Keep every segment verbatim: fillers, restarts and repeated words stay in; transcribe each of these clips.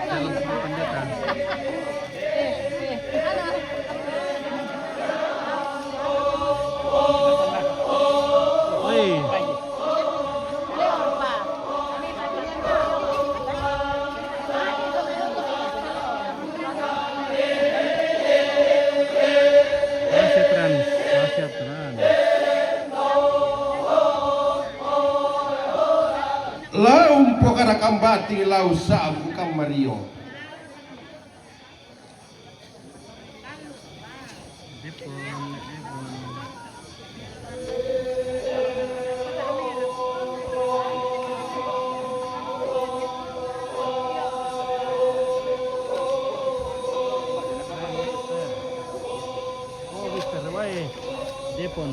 Dalam pendeta. Oi. Asia Trans, Asia Trans. Lau mpokara kambati lau sabu kamario. Depon.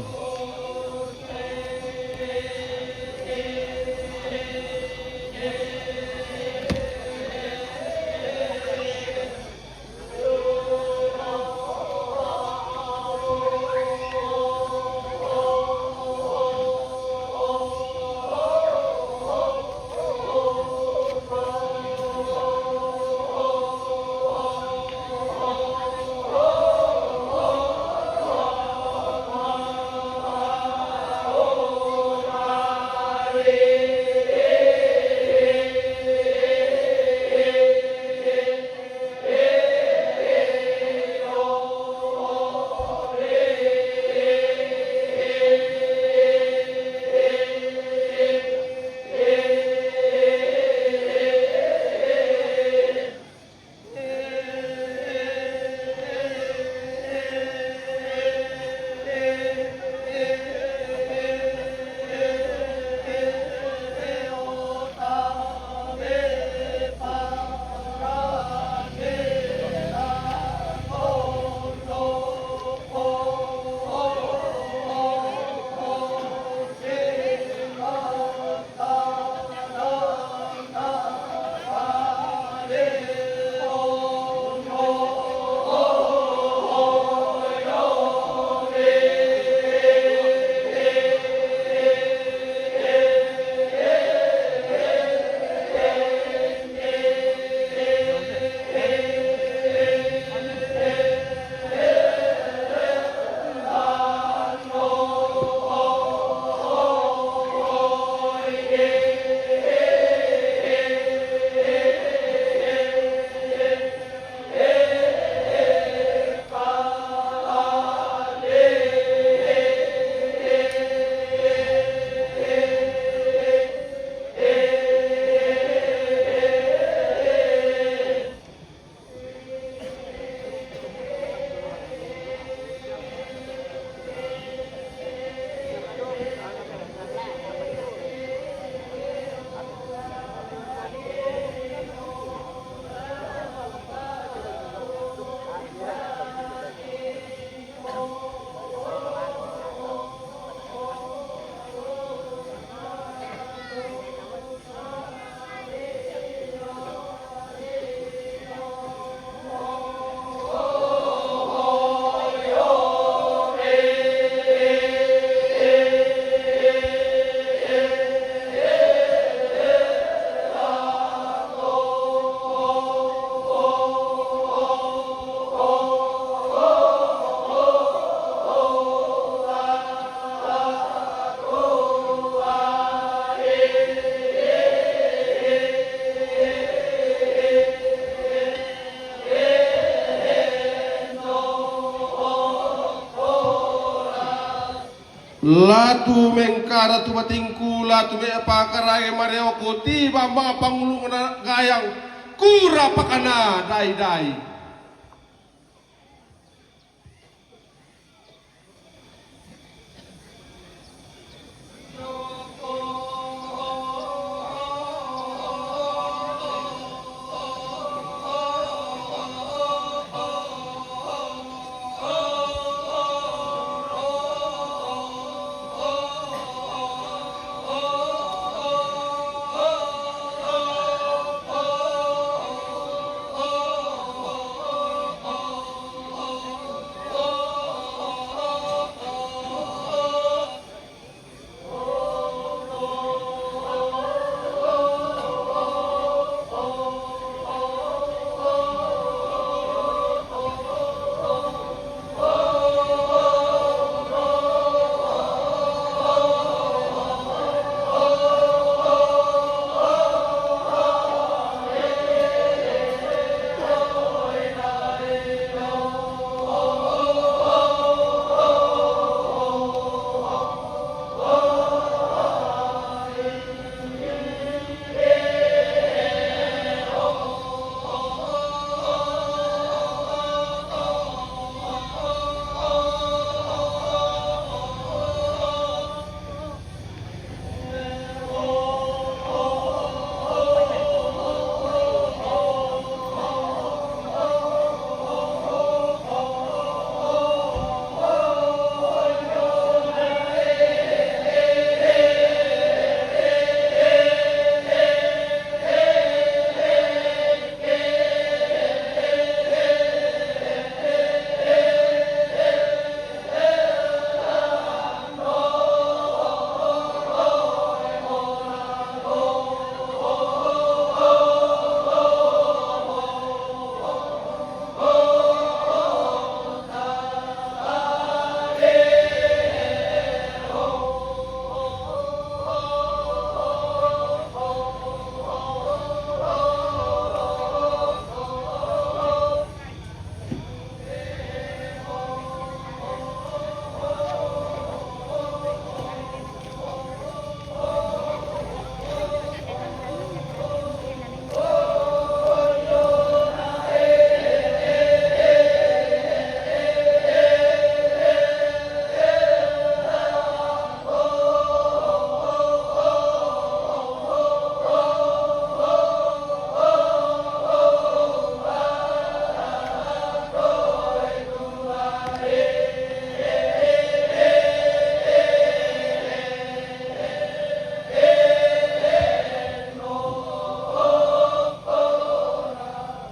Latu mengkara tu batingku, latu me pakara e mareoku tiba ma pangulung na gayang, kura pakana dai-dai.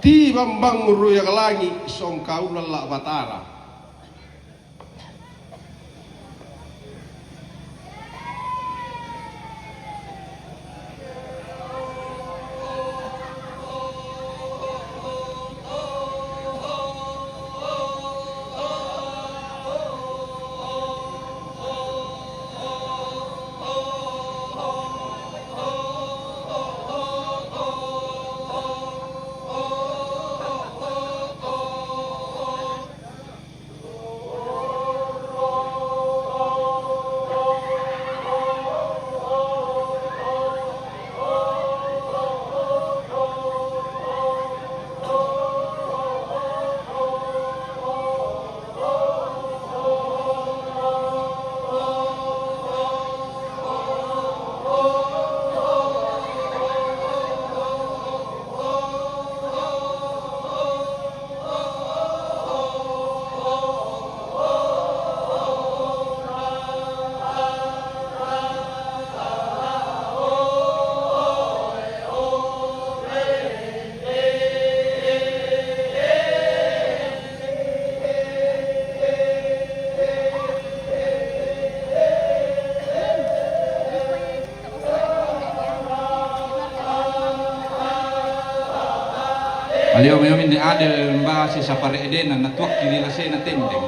Ti bambang ruyak langi songkaulalla Batara. Aleo meomi ne ade mba sisapare edena natuakki ri lasena tendeng.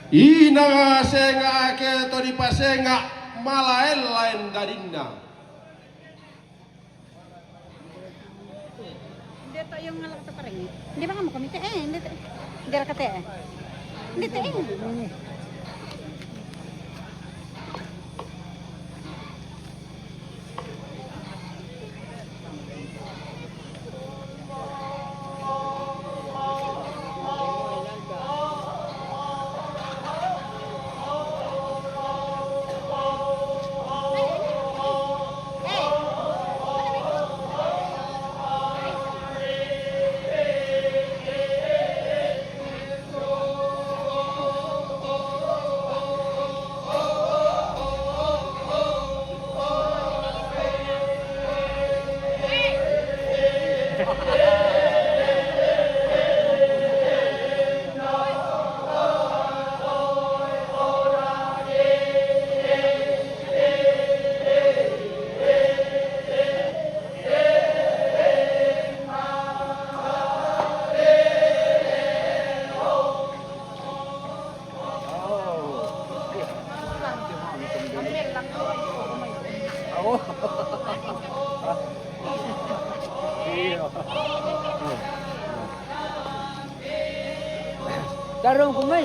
Ina senga ake to dipasenga malaen-laen dadinna. Inde to yang ngalak to parengi. Inde bang kamu komite eh inde to. Inde rakate eh. Inde to eh. Karong kumay.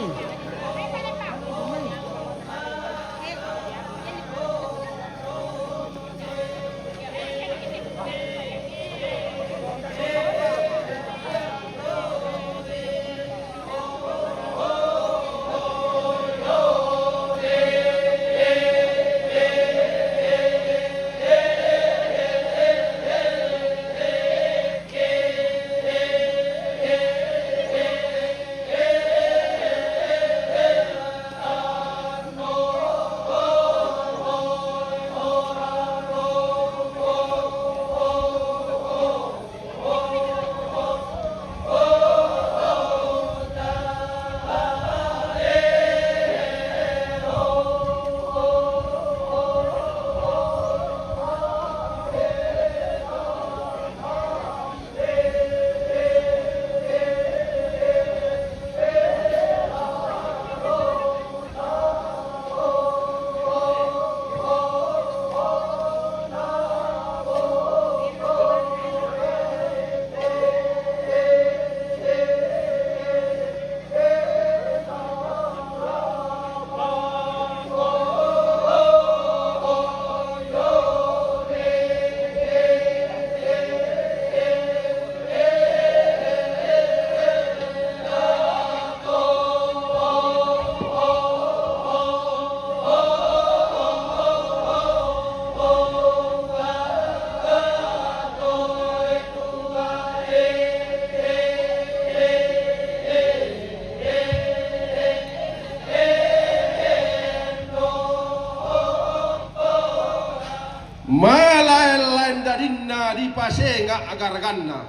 Malaen-laen dadinna dipasenga' garaganna.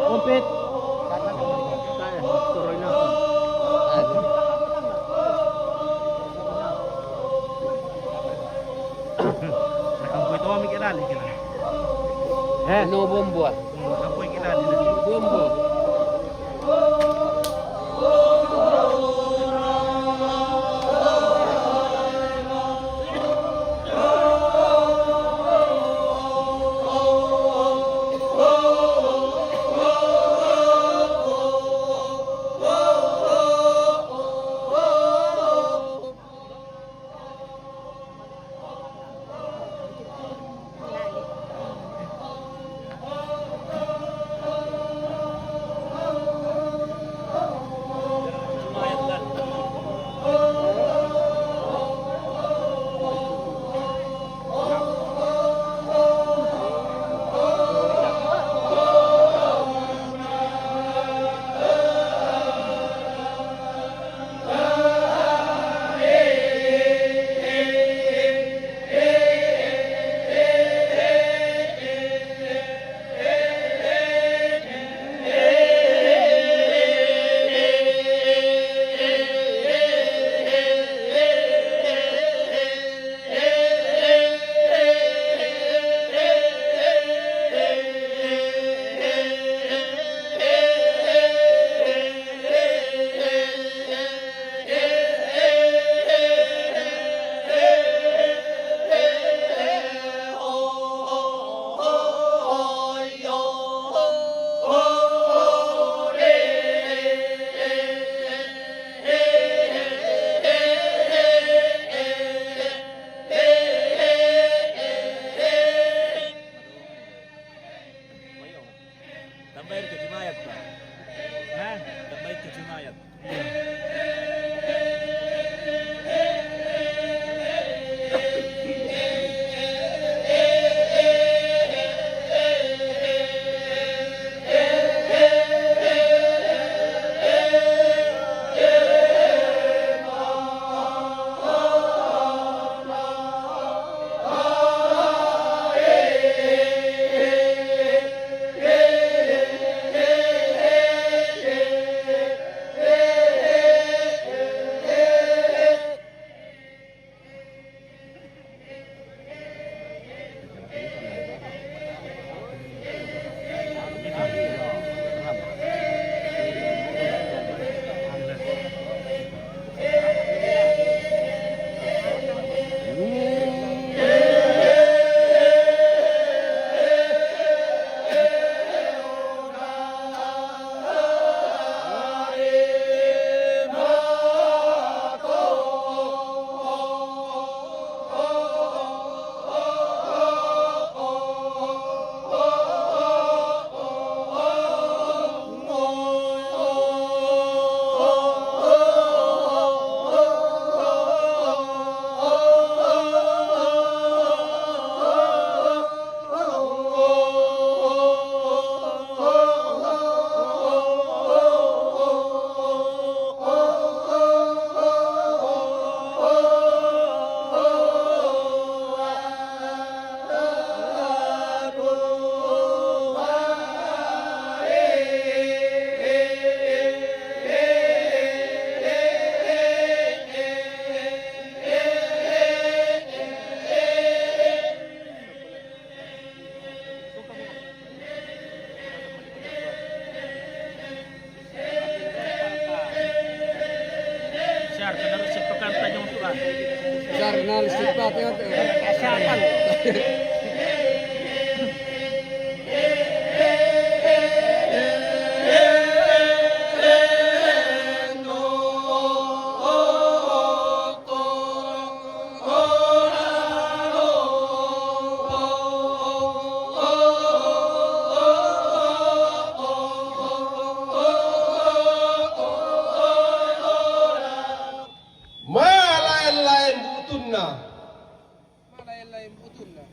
Kompit. Turoy na. Nakampoy to, Miguel Ali, kila. Eh? No bombo, ah. Nakampoy, kila, nila. Bombo. Syar, kena resep pekan Tanjung Tuan. Syar, kena resep pekan Tanjung Tuan. Siapa lu? Malain-lain butunna. Malain-lain butunna.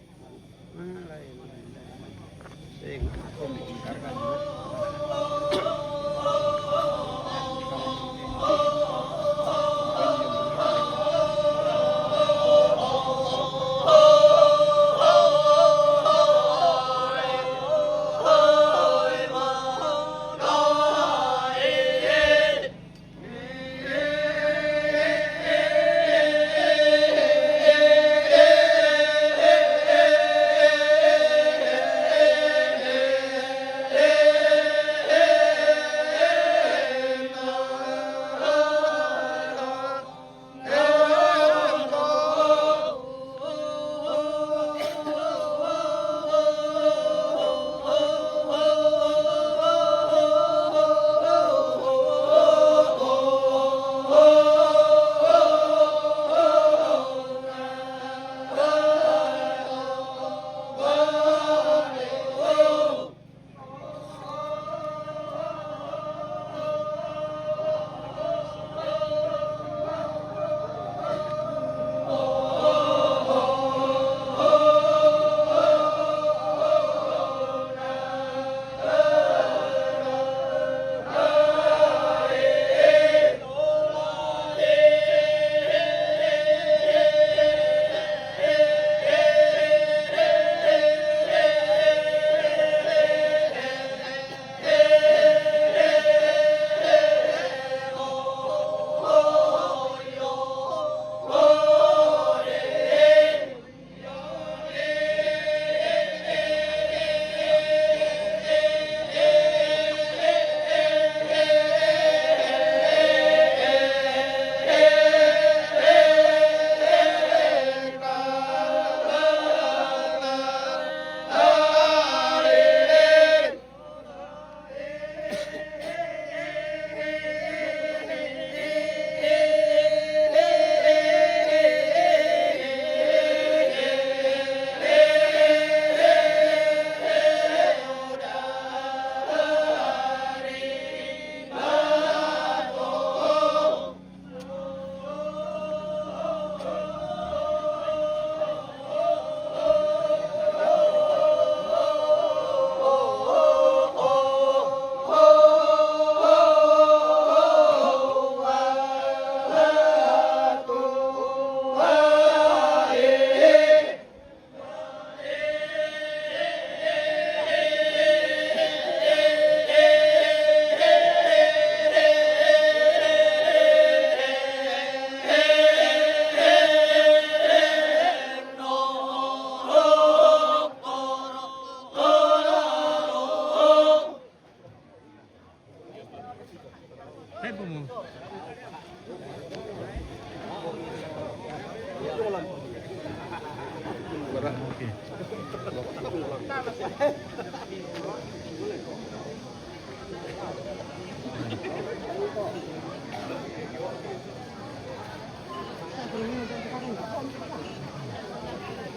Tempo mo.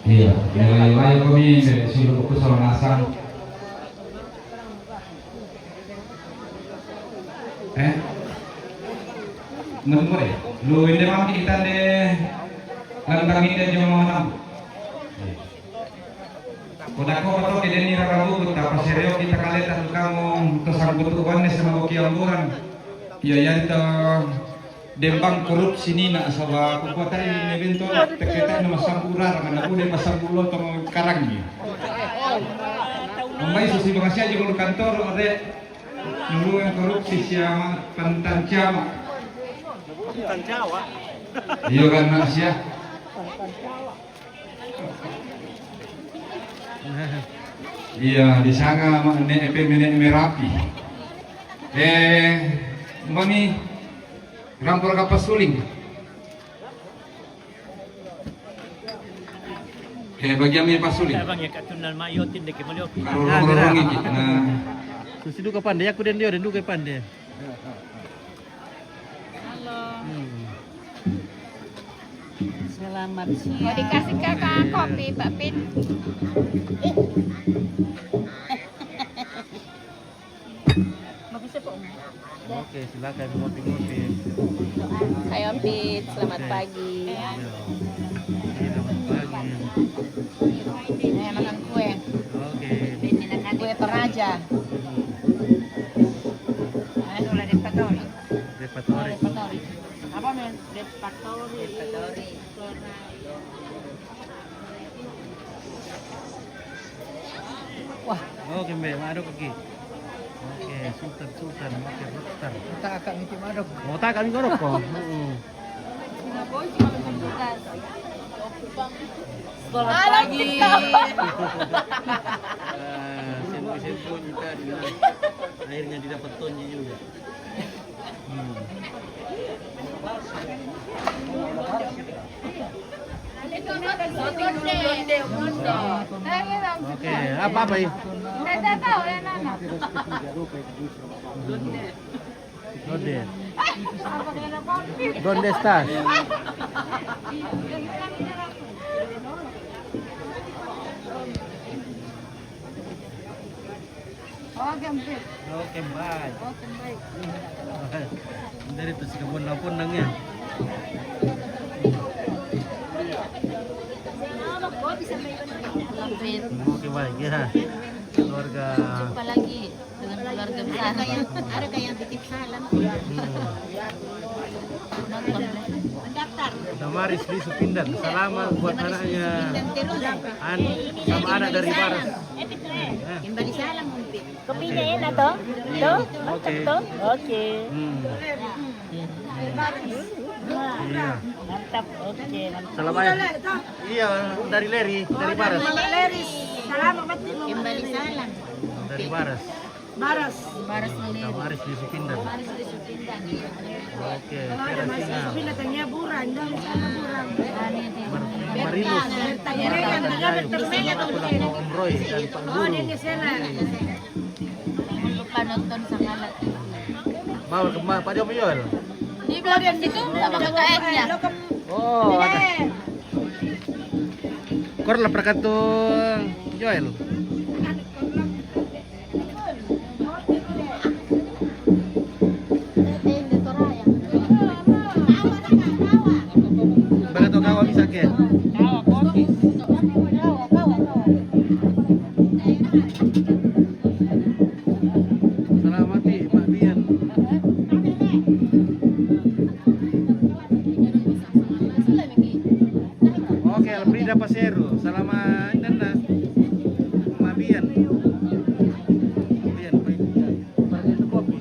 Iya, nilai-nilai kami dari sini buku sama nasang. Eh? Nunggu deh. Lu ini mah kita deh. Lantang ini aja mau nang. Ko dako pato ke deni rarabu ta pasereo kita kaleta tu kamu to sangkutu wane sama boki amburan. Iyo yanto dembang korupsi nina saba kukuatai ne bento teketa ne masambu rara kana bude masambu loto karang ni. Ambai susi bangasi aja kalau kantor ade nulu yang korupsi siama pantan ciama. Pantan ciama. Iyo kan nak sia. Iya, di sana ma-, ne, epe mene merapi. Eh, mami rampor kapas suling. Eh, bagian mi pasuling. Abang ya katunal mayotin deke maliopi. Karurung-rurung iki. Nah. Susi duka pande, aku den dio den duka pande. Halo. Hmm. Selamat siang. Mau dikasih kakak kopi, Pak Pin? Mau bisa, Pak? Oke, silakan ngopi-ngopi. Hai, Om Pit, selamat pagi. Iya. Iya, selamat pagi. Eh, makan kue. Oke. Kue Toraja. Anu lah, Depatori. Depatori. Depatori. Apa, men? Depatori. Depatori. Wah. Oke, Mbak, madok lagi. Oke, Sultan, Sultan, oke, Dokter. Kita akan ngiti madok. Mau tak kami kodok kok? Heeh. Selamat pagi. Ah, sembuh-sembuh kita di, akhirnya didapat Tonji juga. Hmm. Oke, apa-apa ini? Donde? Donde estas? Oke, baik. Oke, baik. Dari itu si kebun lampun nang ya. Oke, baik ya. Keluarga. Jumpa lagi dengan keluarga besar. Ada kayak, ada kayak bikin salam. Hmm. Nonton. Mendaftar. Damaris di Supindan. Salam buat anaknya. An, sama anak dari Baras. Kembali salam, Om Pit. Kopinya enak, toh? Toh? Mantap, toh? Oke. Hmm. Iya. Mantap, oke, mantap. Salam aja. Iya, dari Leri, dari Baras. Mama Leri, salam, Mama Tino. Kembali salam. Dari Baras. Baras. Baras Leri. Baras di Supindan. Baras di Supindan, iya. Oke. Kalau ada masih Supindan, tanya Burang, jangan sana Burang. Marinus. Tanya Burang, tanya Burang. Aku lapor Om Roy dan Pak Guru. Oh, dia di sana. Jangan lupa nonton Sangala T V. Mau ke ma-, Pak Jom Yol? Di belakang situ sama K K S-nya. Oh, ada. Kor lah perkatu Joel. Bagaimana kau bisa ke? Selamat, Mak Bian. Oke, Alfrida Pasero. Selamat, ini, Nana. Mak Bian. Bian, baik. Pakai itu kopi.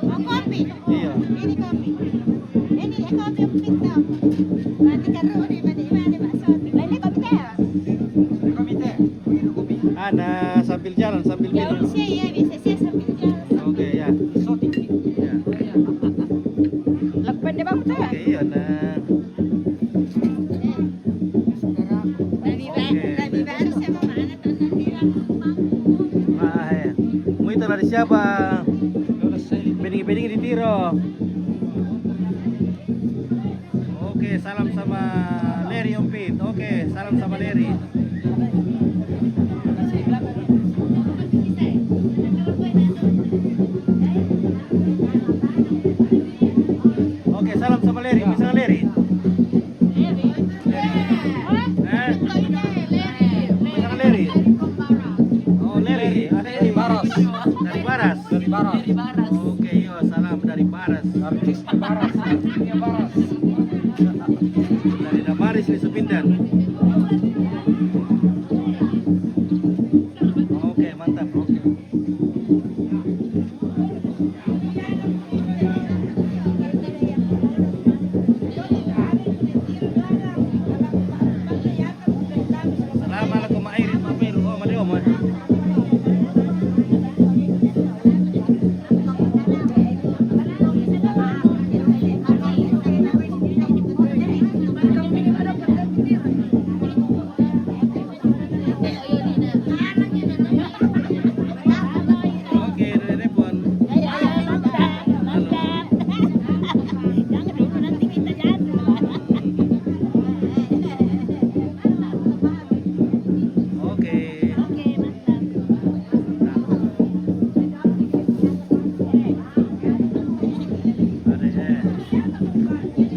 Oh, kopi? Iya. Ini kopi. Ini kopi yang pintar. Berarti kan Rudi, berarti mana maksud? Ini kopi teh. Ini kopi teh. Ada sambil jalan, sambil minum. Ya, udah sih, ya, bisa sih sambil jalan. Oke, ya. Shooting. Ya. Siapa? Bedingi-bedingi di Tiro. Oke, salam sama Leri, Om Pit. Oke, salam sama Leri. Oke, salam sama Leri. Bisa Leri? Eh? Bisa Leri? Oh, Leri. Ada Eri Baras. Dari Baras. Dari Baras. Oke, iya, salam dari Baras. Artis Baras, artisnya Baras. Dari Baris di Sepindan. Oke, mantap. Oke. Salama lakum airin mamiru, oh, mali, oh, mali. Oke, dari Rebon. Halo. Oke.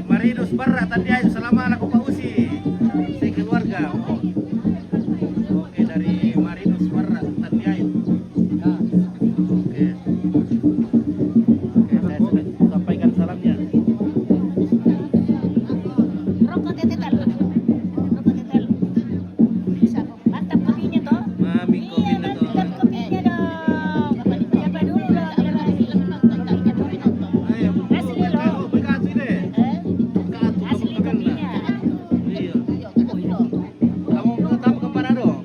Marinus Barra, Tandiayu, salama lakum Pak Usi. Saya keluarga. Oh. Oke, dari Marinus Barra, Tandiayu. Oke. Oke, saya sudah sampaikan salamnya. Rokok tetetan. Rokok tetetan. Bisa. Mantap kopinya, toh. Mami, iya, kopinya, toh, mantap kopinya dong. Siapa dulu dong? Ayo, asli loh. Bekasi deh. Eh? Bekasi, asli kopinya. Iya. Kamu pertama ke Panado?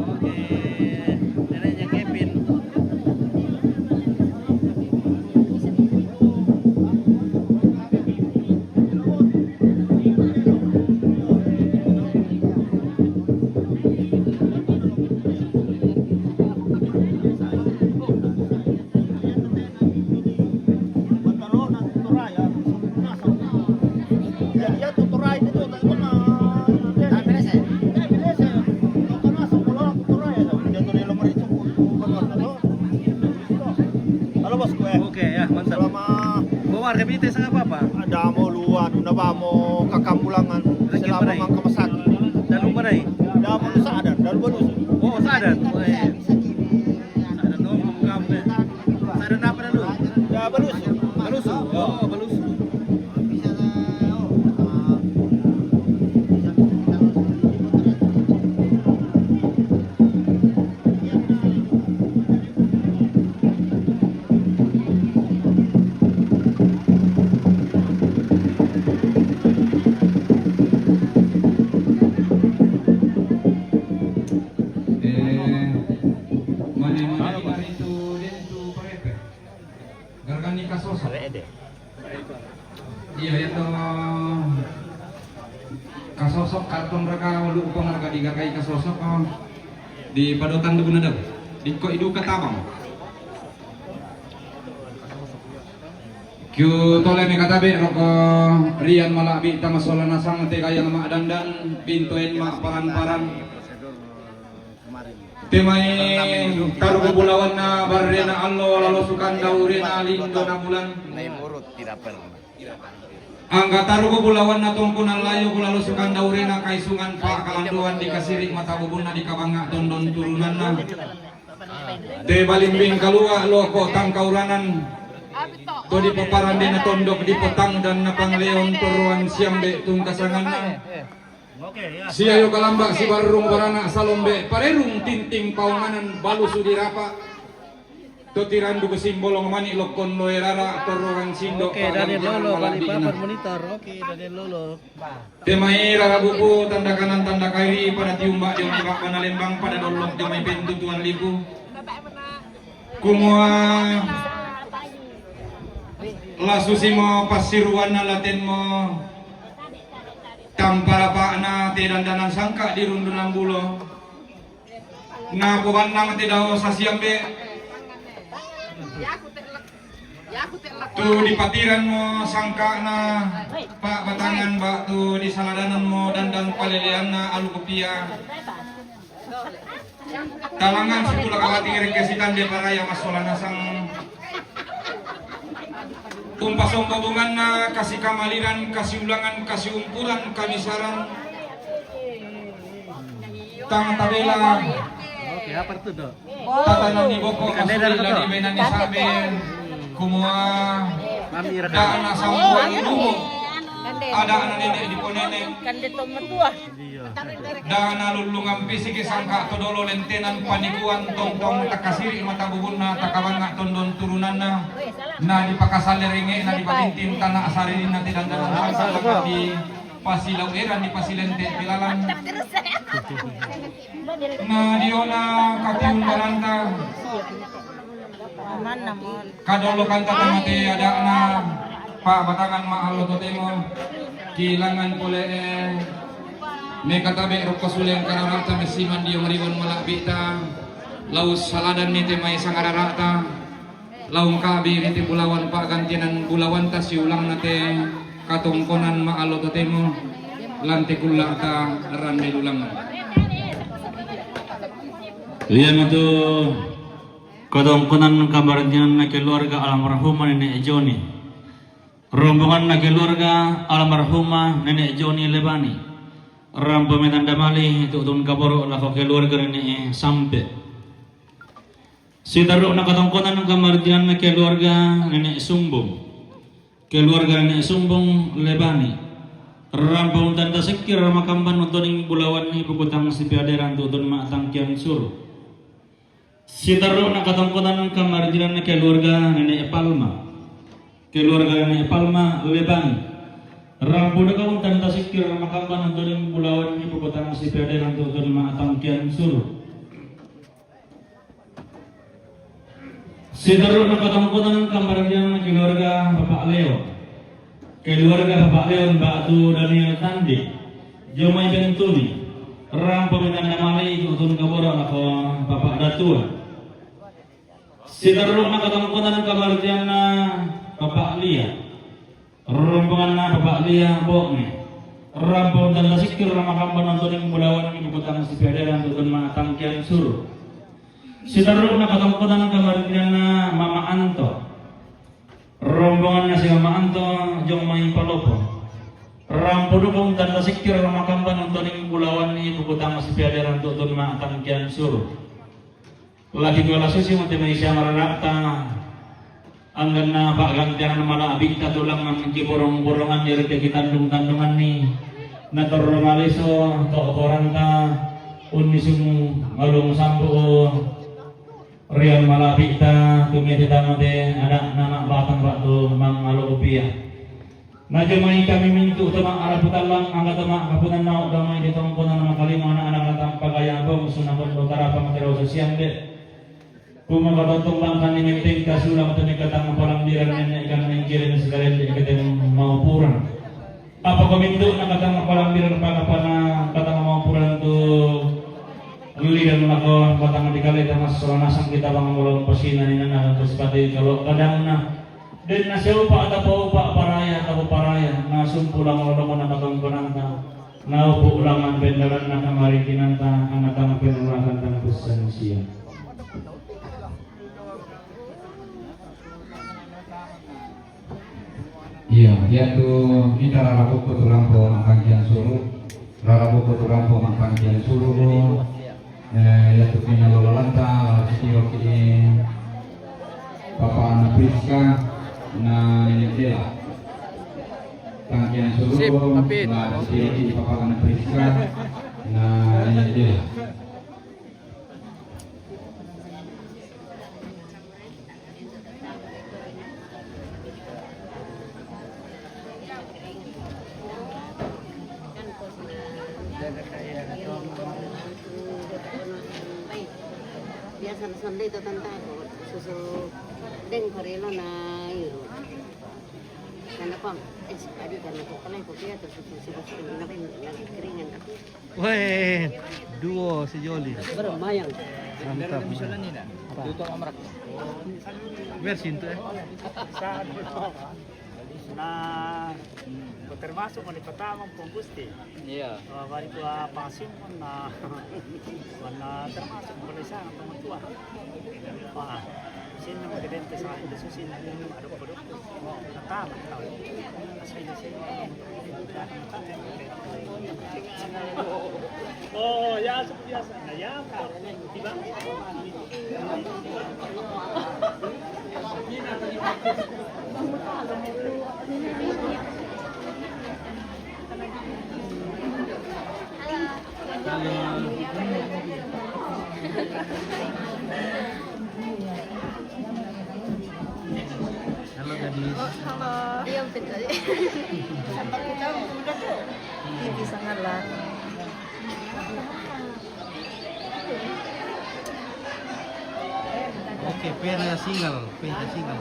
Oke, neneknya Kevin. Halo, bosku, eh. Oke, ya, mantap. Selama bawa harga bite sangat apa? Ada mau luan, udah bawa mau kakam pulangan. Rezeki selama mana? Mangka masaki. Dalu mana? Udah mau lusa ada, dalu baru. Oh, sa ada. Oh, iya. Sa ada dong, kamu, eh. Sa ada apa dalu? Udah baru. Balusu. Oh, balusu. Eh, mane, mane, mane itu, dia itu, Pak R T. Gargani kasosok. Iya, iya, to. Kasosok karton raka, ulu upang raka di gargai kasosok, oh. Di padotan tu guna dah. Di ko idu katabang. Kiu tole me katabe roko rian malabi tamasola nasang te kaya nama dandan, pintu en ma paran-paran. Temai tarugu bulawanna barrena allo lalo sukandaurena lindona bulan. Angka tarugu bulawanna tongkonan layo ku lalo sukandaurena kaisungan pa kalanduan di kasiri mata bubunna di kabanga tondon turunanna. Te balimbing kalua loko tangkauranan. To di paparandena tondok di potang dan napangleon toroan siambe tungkasanganna. Siayo kalamba sibarrung baranak salombe parerung tinting paunganan balusu dirapa. To tirandu kesimbolong manik lokkon loe rara toroan sindo. Oke, Daniel Lolo, Bali Papan monitor. Oke, Daniel Lolo. Temai rara buku tanda kanan tanda kairi pada tiumbak di ombak pada lembang pada dolok di mai pentu tuan liku. Kumua lasu simo passiruanna latenmo. Tampa rapa'na te dandanan sangka' di Rundu Nambulo. Na pobannang te dao sasiambe. Tu dipatiranmo sangka'na pa'batangan ba'tu disaladananmo dandang paleleanna Alu Kopia. Talangan situla kawati rekke sitande paraya massola nasang. Umpasombobonganna kasikamaliran, kasiulangan, kasiumpuran, kamisaran. Tang tabela. Oke, apa tuh, Dok? Tatanani boko masuli lani benani sabe. Kumua da'na sambuan lumo. Ada'na nene' diponene'. Kande to matua. Da'na lullungan pisiki sangka' to dolo lentenan panikuan tongtong takasiri' mata bubunna takabangnga tondon turunanna. Na dipakasalle renge'na dipatintin tana' saririnna te dandanan sangka' dipasilau eran dipasilente' pilalang. Na diona katiung baranta. Kadolokanta tamate ada'na pa'batangan ma'allo totemo. Kilangan pole'e mekatabe' rokko suleng karara'ta messiman dio mariwan mala'bi'ta. Lau saladanni te mai sangarara'ta. Laungkabi ri te bulawan pa'gantianan bulawanta siulangna te katongkonan ma'allo totemo. Lante kulla'ta rande lulang. Iyanatu katongkonan kamarjianna keluarga almarhumah Nenek Joni. Rombonganna keluarga almarhumah Nenek Joni Lebani. Rampo metanda mali tu'tun kaboro' lako keluarga Nenek Sampe. Sitarru'na katongkonan kamarjianna keluarga Nenek Sumbung. Keluarga Nenek Sumbung Lebani. Rampo tanda sekkir ramakamban nontoning bulawanni pukutang sipiaderan tu'tun ma'tangkian suru. Sitarru'na katongkonan kamarjianna keluarga Nenek Palma. Keluarga Nenek Palma Lebani. Rampo deka untanta sikkir ramakamban nontoning bulawanni pukutang sipiaderan tu'tun ma'tangkian suru. Sitarru'na katongkonan kamarjianna keluarga Bapak Leon. Keluarga Bapak Leon ba'tu Daniel Tandi. Jomai Bentuni. Rampo metanda mali tu'tun kaboro' lako Bapak Datua. Sitarru'na katongkonan kamarjianna Bapak Lia. Rombonganna Bapak Lia Bo'ne. Rampo tanda sikkir ramakamban nontoning bulawanni pukutang sipiaderan tu'tun ma'tangkian suru. Sitarru'na katongkonan kamarjianna Mama Anto. Rombonganna si Mama Anto jomai Palopo. Rampo dukung tanda sikkir ramakamban nontoning bulawanni pukutang sipiaderan tu'tun ma'tangkian suru. Lagi dua lasu si mate mai siang rara'ta. Angganna pa'gantianna mala'bi'ta tulangan kiborong-borongan ri te kitandung-tandunganni. Natorro maleso to' koranta unnisung ngalung sambu rian mala'bi'ta tumete tamate ada'na ma'batang ba'tu mangalo upia. Najomai kami mintu' to ma'arapu tallang, angga to ma'kapunannau damai di tongkonan makalima anak-anak na tampagaya bongsu na bondo tarapang terau sasiambe. Kumakatontong bangkani metteng kasula mate mekatang palambiran nenne' ikan mengkiring sikalende ikateng maupuran. Apa komintu' na katang palambiran pakapana katang maupuran tu lidan lako batang dikaleta massola nasang kita bang mulong pasina ninana kasipati kalo kadangna. Den naseupa' tapaupa' paraya tapoparaya, nasumpu lamolomona katongkonanta, naupu' ulangan pendaranna kamarikinanta, angatang penulakan tang pessansia. Iya, iatu kita rarabukku tu rampo ma'tangkian suru', rarabukku tu rampo ma'tangkian suru'. Eh, iatu pinalololanta la sitiroki Bapa'na Priska na Nenek Dela. Tangkian suru' la sitiroki Bapa'na Priska na Nenek Dela. Biasa na sonde itu tanta ko susu deng korelo na iru. Kenapa? Eh, aduh, karena kok kalian kok dia terus terus terus terus kenapa ini lagi keringan tapi Weh, duo sejoli. Bermayang. Mantap. Apa? Tutup amrak. Versi itu, eh. Nah, termasuk mau pertama pun Gusti. Iya. Wah, balik tua pasien pun, nah, mana termasuk boleh sana teman tua. Wah, sini mau gede sampai susin ada kodok. Natala, tao. Asli na siya. Oh, ya, biasa. Na, ya, pa. Di ba? Halo. Halo, gadis. Oh, halo. Iya, betul. Sampai kita udah tuh. Ini bisa ngalah. Oke, pera single, pera single.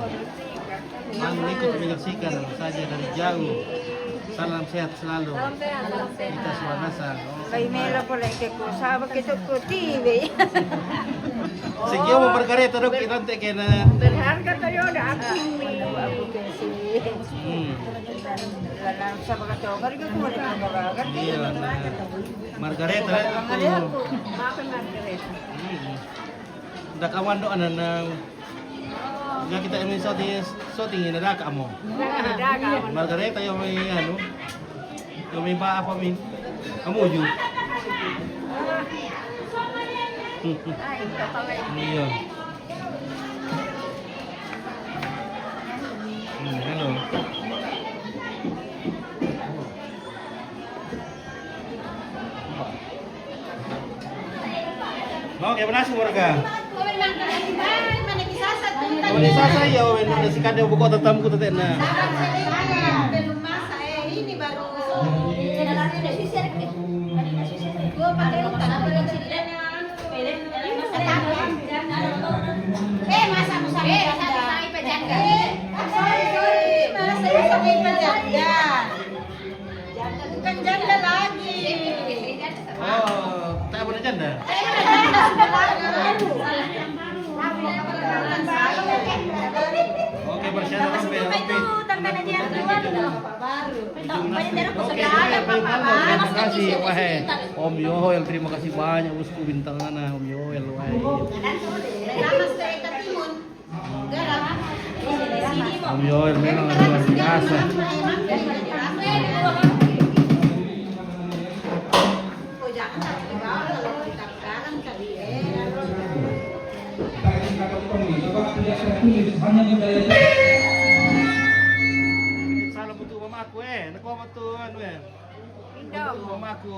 Yang ikut menyaksikan saja dari jauh. Salam sehat selalu. Salam sehat, salam sehat. Kita suanasa. Kai mela pole ke ko saba ke to ko tibe. Sekian mau berkarya terus kita nanti kena. Berharga tayo da aku. Aku ke si. Hmm. Lalang sa mga to. Kari ka kumali ka ba? Iya, nah. Margareta, eh, aku. Aku. Makan Margareta. Hmm. Nda kawan doa na, na. Nga kita ini shooting, shooting ini ada kamu. Margareta yang main anu. Yung may ba ako, min? Kamu, Ju? Iya. Hmm, hello. Oke, berhasil, warga. Owen, sasa ya, Owen, ada si kade buku tetamku tetek na. Belum masak, eh, ini baru. Dua pakai utang. Eh, masa aku sampai janda? Eh, sorry, sorry. Masa aku sampai janda? Bukan janda lagi. Oh, tak boleh janda. Oke, bersyarat sampai itu tentang dia dua dulu. Oke, baik, baik, baik, terima kasih. Wah, eh, Om Yoel, terima kasih banyak, bosku, bintang mana, Om Yoel, wah. Nama saya Katimun. Om Yoel memang luar biasa. Salam untuk mamaku, eh. Nak kau betul, anu, eh. Mamaku,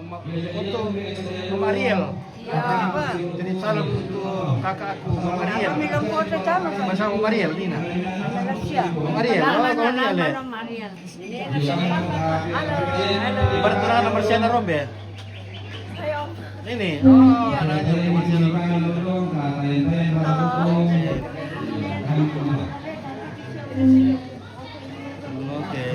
ma-, untuk Mama Ariel. Iya. Jadi salam untuk kakakku, Mama Ariel. Mama Ariel, Nina. Mama Ariel, oh, Mama Ariel, eh. Halo, halo. Berturan Marciana Rombe. Ini, oh, anaknya Marciana Rombe. Oke.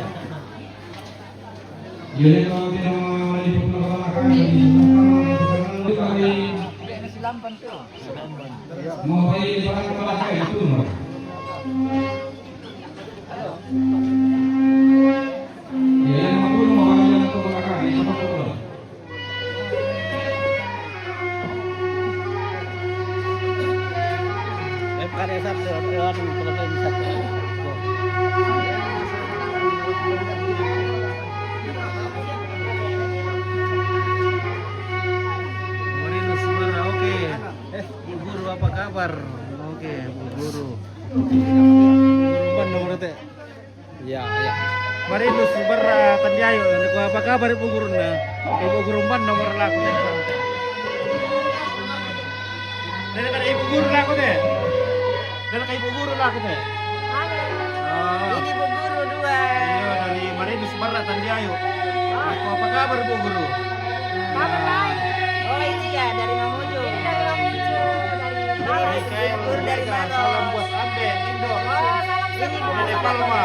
Oke. Eh, Bu Guru, apa kabar? Oke, Bu Guru. Guru Umban nomor teh. Ya, ya. Marinus Barra Tandiayo, apa kabar Ibu Guru na? Ibu Guru Umban nomor laku. Dari kada Ibu Guru laku teh. Dari kada Ibu Guru laku teh. Halo. Oh. Ini Bu Guru dua. Iya, dari Marinus Barra Tandiayo. Oh. Apa kabar, Bu Guru? Kabar baik. Oh, ini ya, dari Mamuju. Ini dari Mamuju, dari Maros. Oke, dari Maros. Salam buat Ambe, Indo. Oh, salam dari Palma.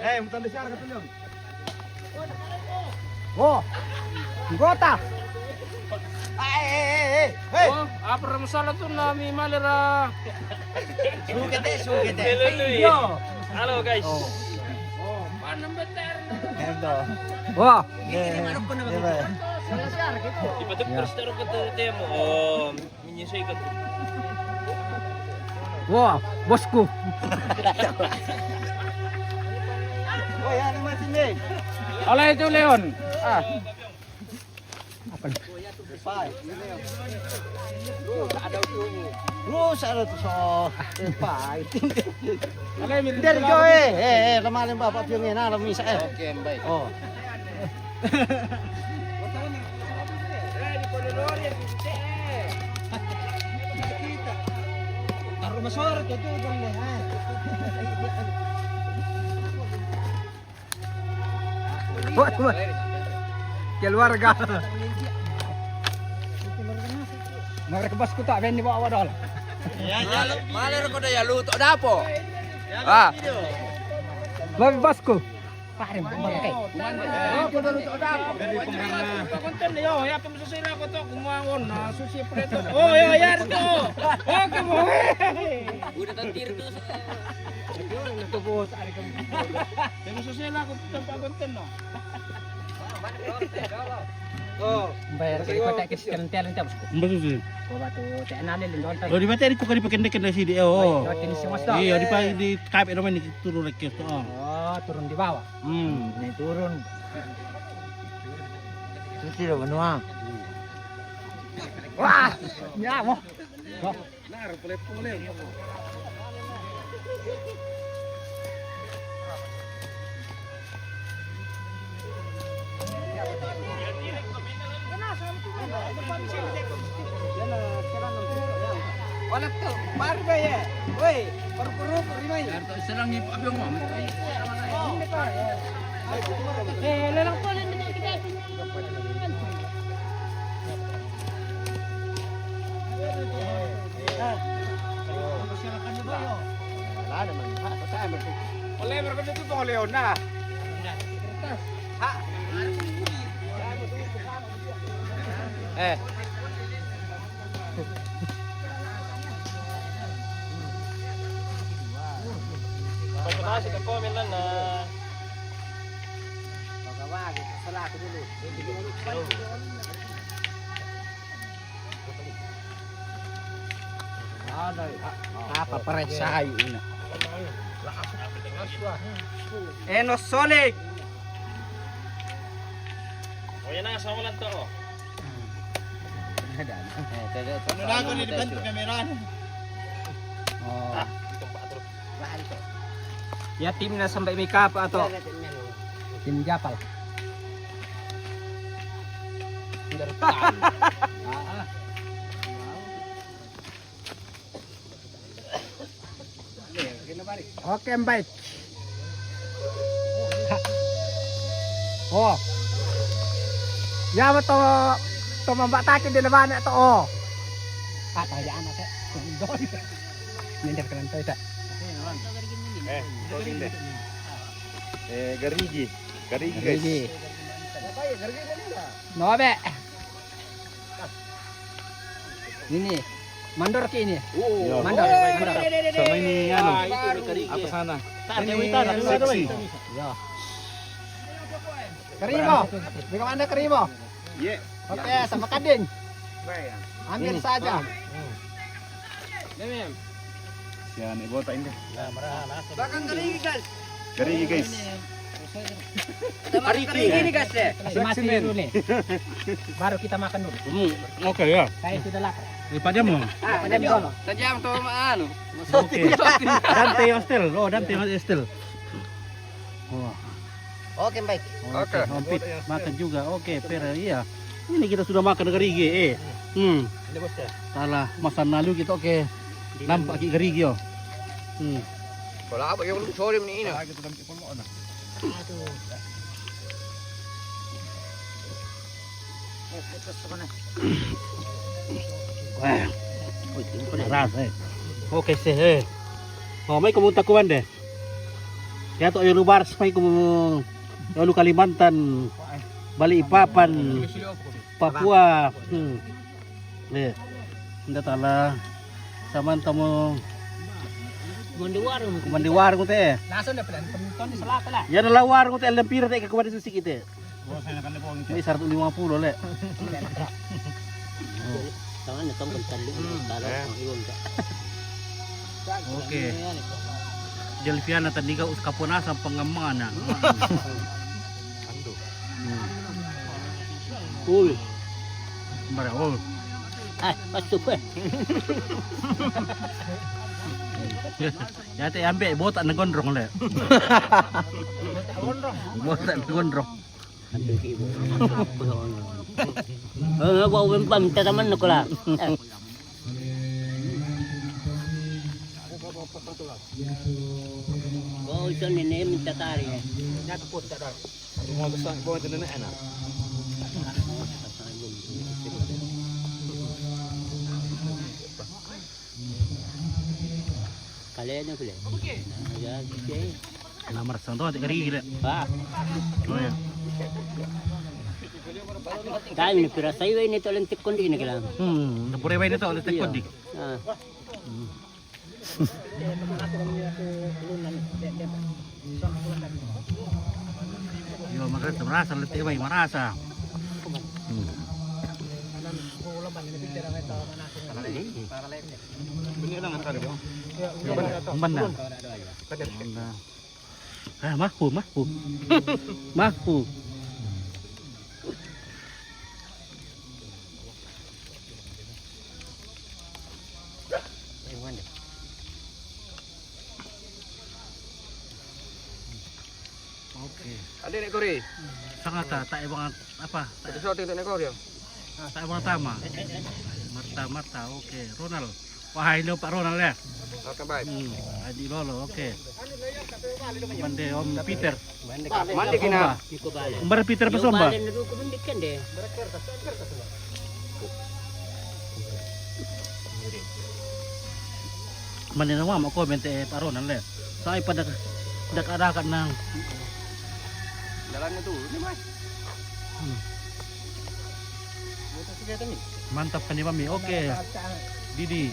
Eh, mutanda siara ka tu, Leon. Oh. Gota. Ay, ay, ay, ay. Hey. Oh, apa ra masalah tu na mi male ra. Sugete, sugete. Halo, guys. Oh. Oh, mana betar? Ento. Wah. Ini manuk kena begitu. Ipatuk terus taruh ke tu temo. Oh, menyelesaikan. Wah, bosku. Oleh itu, Leon. Ah. Apa nih? Rusak ada tu so. Pai. Oleh, dari kau, eh, eh, eh, lemah lembah Pak Piong, eh, nah, lemah, eh. Oke, baik. Oh. Taruh masuk itu, itu, itu. Waduh. Keluarga. Mereka bas kutak ben di bawah dol. Ya, ya, malah kau dah ya lu tak ada apa. Ah. Lebih basku. Parim, parim. Konten yo, ya, pemesusila ko to, kumangon na susi preto. Oh, ya, ya, to. Oke, mo. Udah tantir tu. Pemesusila ko tempat konten no. Oh. Bayar ke kota ke sekian tiang tiang. Mbak Susi. Ko batu te nale lindon. Lo di mata di kukari pakai dek kena sini. Oh. Iya, di pa-, di kape namanya turun lagi tu. Oh, turun di bawah. Hmm. Ini turun. Susi lo menua. Wah, nyamuk. Wah. Wala to, baru ba ya. Woi, baru-baru rimai. Eh, lelang pole minta kita. Wala naman. Ha, patay mo. Wala, meron ka dito, Leon, na. Ha? Eh. Pagkatapos, ito po, minlan na. Pagkawagi, sala ko dulu. Apa paresayo ina? Enos Solik. O yan na, sa walang to. Oh. Ano na ako, niliban ko kamera. Oh. Ah, itong patro. Ya, tim na sampai may kapa ato. Tim Japal. Ah, ah. Okay, baik. Oh. Ya, betul. Tuh, mambak taki di lebana tuh, oh. Ah, tadi anak saya. Ini dia kelan toy tak? Eh, kau sini deh. Eh, garigi. Garigi, guys. Garigi. No, be. Ini. Mandor ke ini. Oh. Mandor. Mandor. Sama ini, anu. Ah, itu garigi. Apa sana? Ini seksi. Ya. Karimo. Bagaimana Karimo? Iya. Oke, sama Kadin. Ambil saja. Siya ni bota ini. Belakang garigi, guys. Garigi, guys. Kita makan garigi ini, guys, ya. Masih-masih dulu nih. Baru kita makan dulu. Hmm, oke ya. Saya sudah lapar. Lipat dia mau. Ah, ada di bawah. Tajam tuh, anu. Oke. Dante hostel. Oh, Dante hostel. Oh. Oke, baik. Oke, oke. Ompit, makan juga. Oke, per, iya. Ini kita sudah makan garigi, eh. Hmm. Ini, Bos, ya. Salah, masa lalu kita, oke. Nampak ki garigi, oh. Hmm. Kalau apa yang belum sore ini, ini. Aduh. Wah. Keras, eh. Oke, sih, eh. Oh, mai kamu takuan deh. Ya, to, ya, lubar, mai kamu, ya, lu Kalimantan, Balikpapan, Papua. Hmm. Eh. Nda tala. Saman tamu. Mandi warung. Mandi warung te. Langsung deh, pelan, penonton di selatan lah. Ya, ada warung te, lempir te, ke kuat di sisi kita. Ini seratus lima puluh, le. Tangan ni tong bentar dulu, taruh, eh. Iwan, Kak. Oke. Delviana tadi kau uska pun asam pengemana. Ando. Hmm. Ul. Bara ul. Ah, masuk, eh. Ya, te ambil botak na gondrong le. Botak na gondrong. Aduh, ibu. Eh, gua umpan minta teman nak lah. Eh. Gua ucap ini minta tarik. Nyata pun tak ada. Rumah besar, gua itu nenek anak. Kalian yang boleh. Nah, ya, oke. Nomor satu, tiga hari gila. Ah. Oh, ya. Kami ni pirasai ini tu lentik kondi ni kala. Hmm, pura ini tu lentik kondi. Ah. Hmm. Yo, merasa, merasa letih, baik, merasa. Hmm. Benar. Benar. Ah, maku, maku. Maku. Oke. Ada nek kori. Sangat tak, tak emang apa? Tak, ada shooting nek kori. Tak emang tama. Marta, Marta, oke. Ronald. Wah, ini Pak Ronald ya. Oke, baik. Hmm, Adi Lolo, oke. Mande Om Peter. Mande kina. Bar Peter Pasomba. Mande nama mau komen te Pak Ronald le. Saya pada dak ada kan nang. Jalannya tuh, ini mas. Hmm. Mantap kan, Mami? Oke. Didi.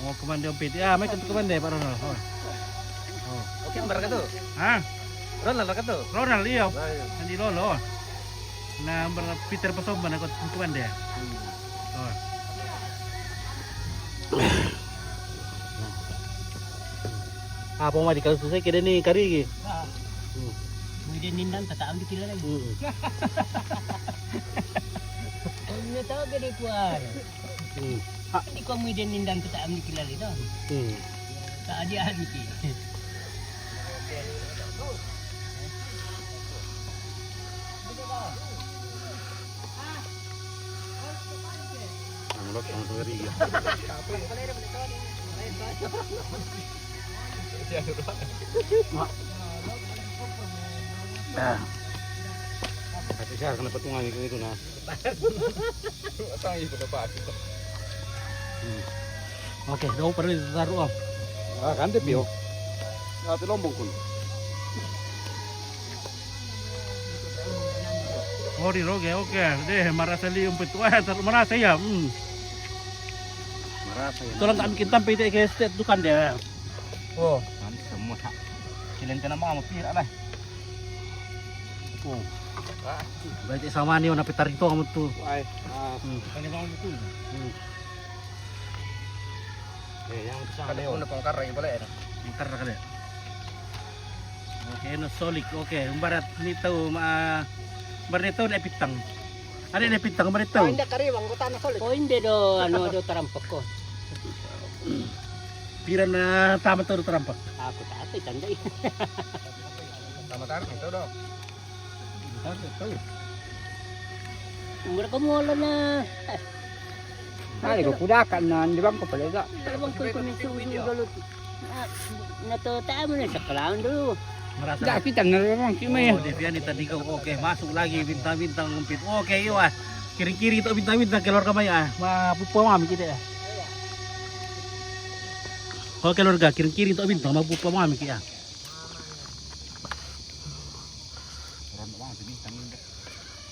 Oh, kemande Om Pit. Ya, mai ke kemande, Pak Ronald. Oh. Oh. Oke, berkat tuh. Hah? Ronald berkat tuh. Ronald, iya. Nah, iya. Andi Lolo. Nah, bar Peter Pasomba na kot kemande. Hmm. Oh. Apa mau dikasih susah kira nih kari? Hmm. Muiden nindang tata am dikira lagi. Hmm. Ini tahu gede kuar. Hmm. Di ko muiden nindang tata am dikira lagi dong. Hmm. Tak ada lagi. Ang lot ang sangari ya. Ah. Ate siya, kana patungan ko ito na. Atang ito na pa. Hmm. Oke, daw pa rin sa taro, ah. Ah, kante piyo. Ate lombong kun. Oh, di roge, oke. Deh, marasa lium petu. Eh, tar-, marasa ya. Hmm. Marasa ya. Tulang kami kintam pete ke state tu kan dia. Oh. Nanti semua tak. Silente nama mau pira lah. Oh. Berarti sama ni, na pitar itu kamu tu. Wai. Ah. Hmm. Kan dia mau betul. Hmm. Eh, yang sana. Kada pun pangkar lagi pala ya. Pangkar kali. Oke, no solik. Oke, barat ni tahu ma, barat ni tahu ni pitang. Ada ni pitang barat tahu. Inda kari bang kota na solik. Oh, inde do anu do tarampek ko. Pira na tama tahu tarampek. Aku tak tahu tandai. Tama tarik itu do. Umur kamu ala na. Ay, ko kudakan na, di ba ko pala sa? Talabang ko kami sa ulo galut. Na to tayo mo na sa kalaon do. Marasa. Da kita na lang si Mayor. Oh, Deviani tadi ko. Oke, masuk lagi bintang-bintang ngumpit. Oke, iyo ah. Kiri-kiri to bintang-bintang keluar kamay ah. Mapupa mami kita ya. Oh, keluarga kiri-kiri to bintang mapupa mami kita.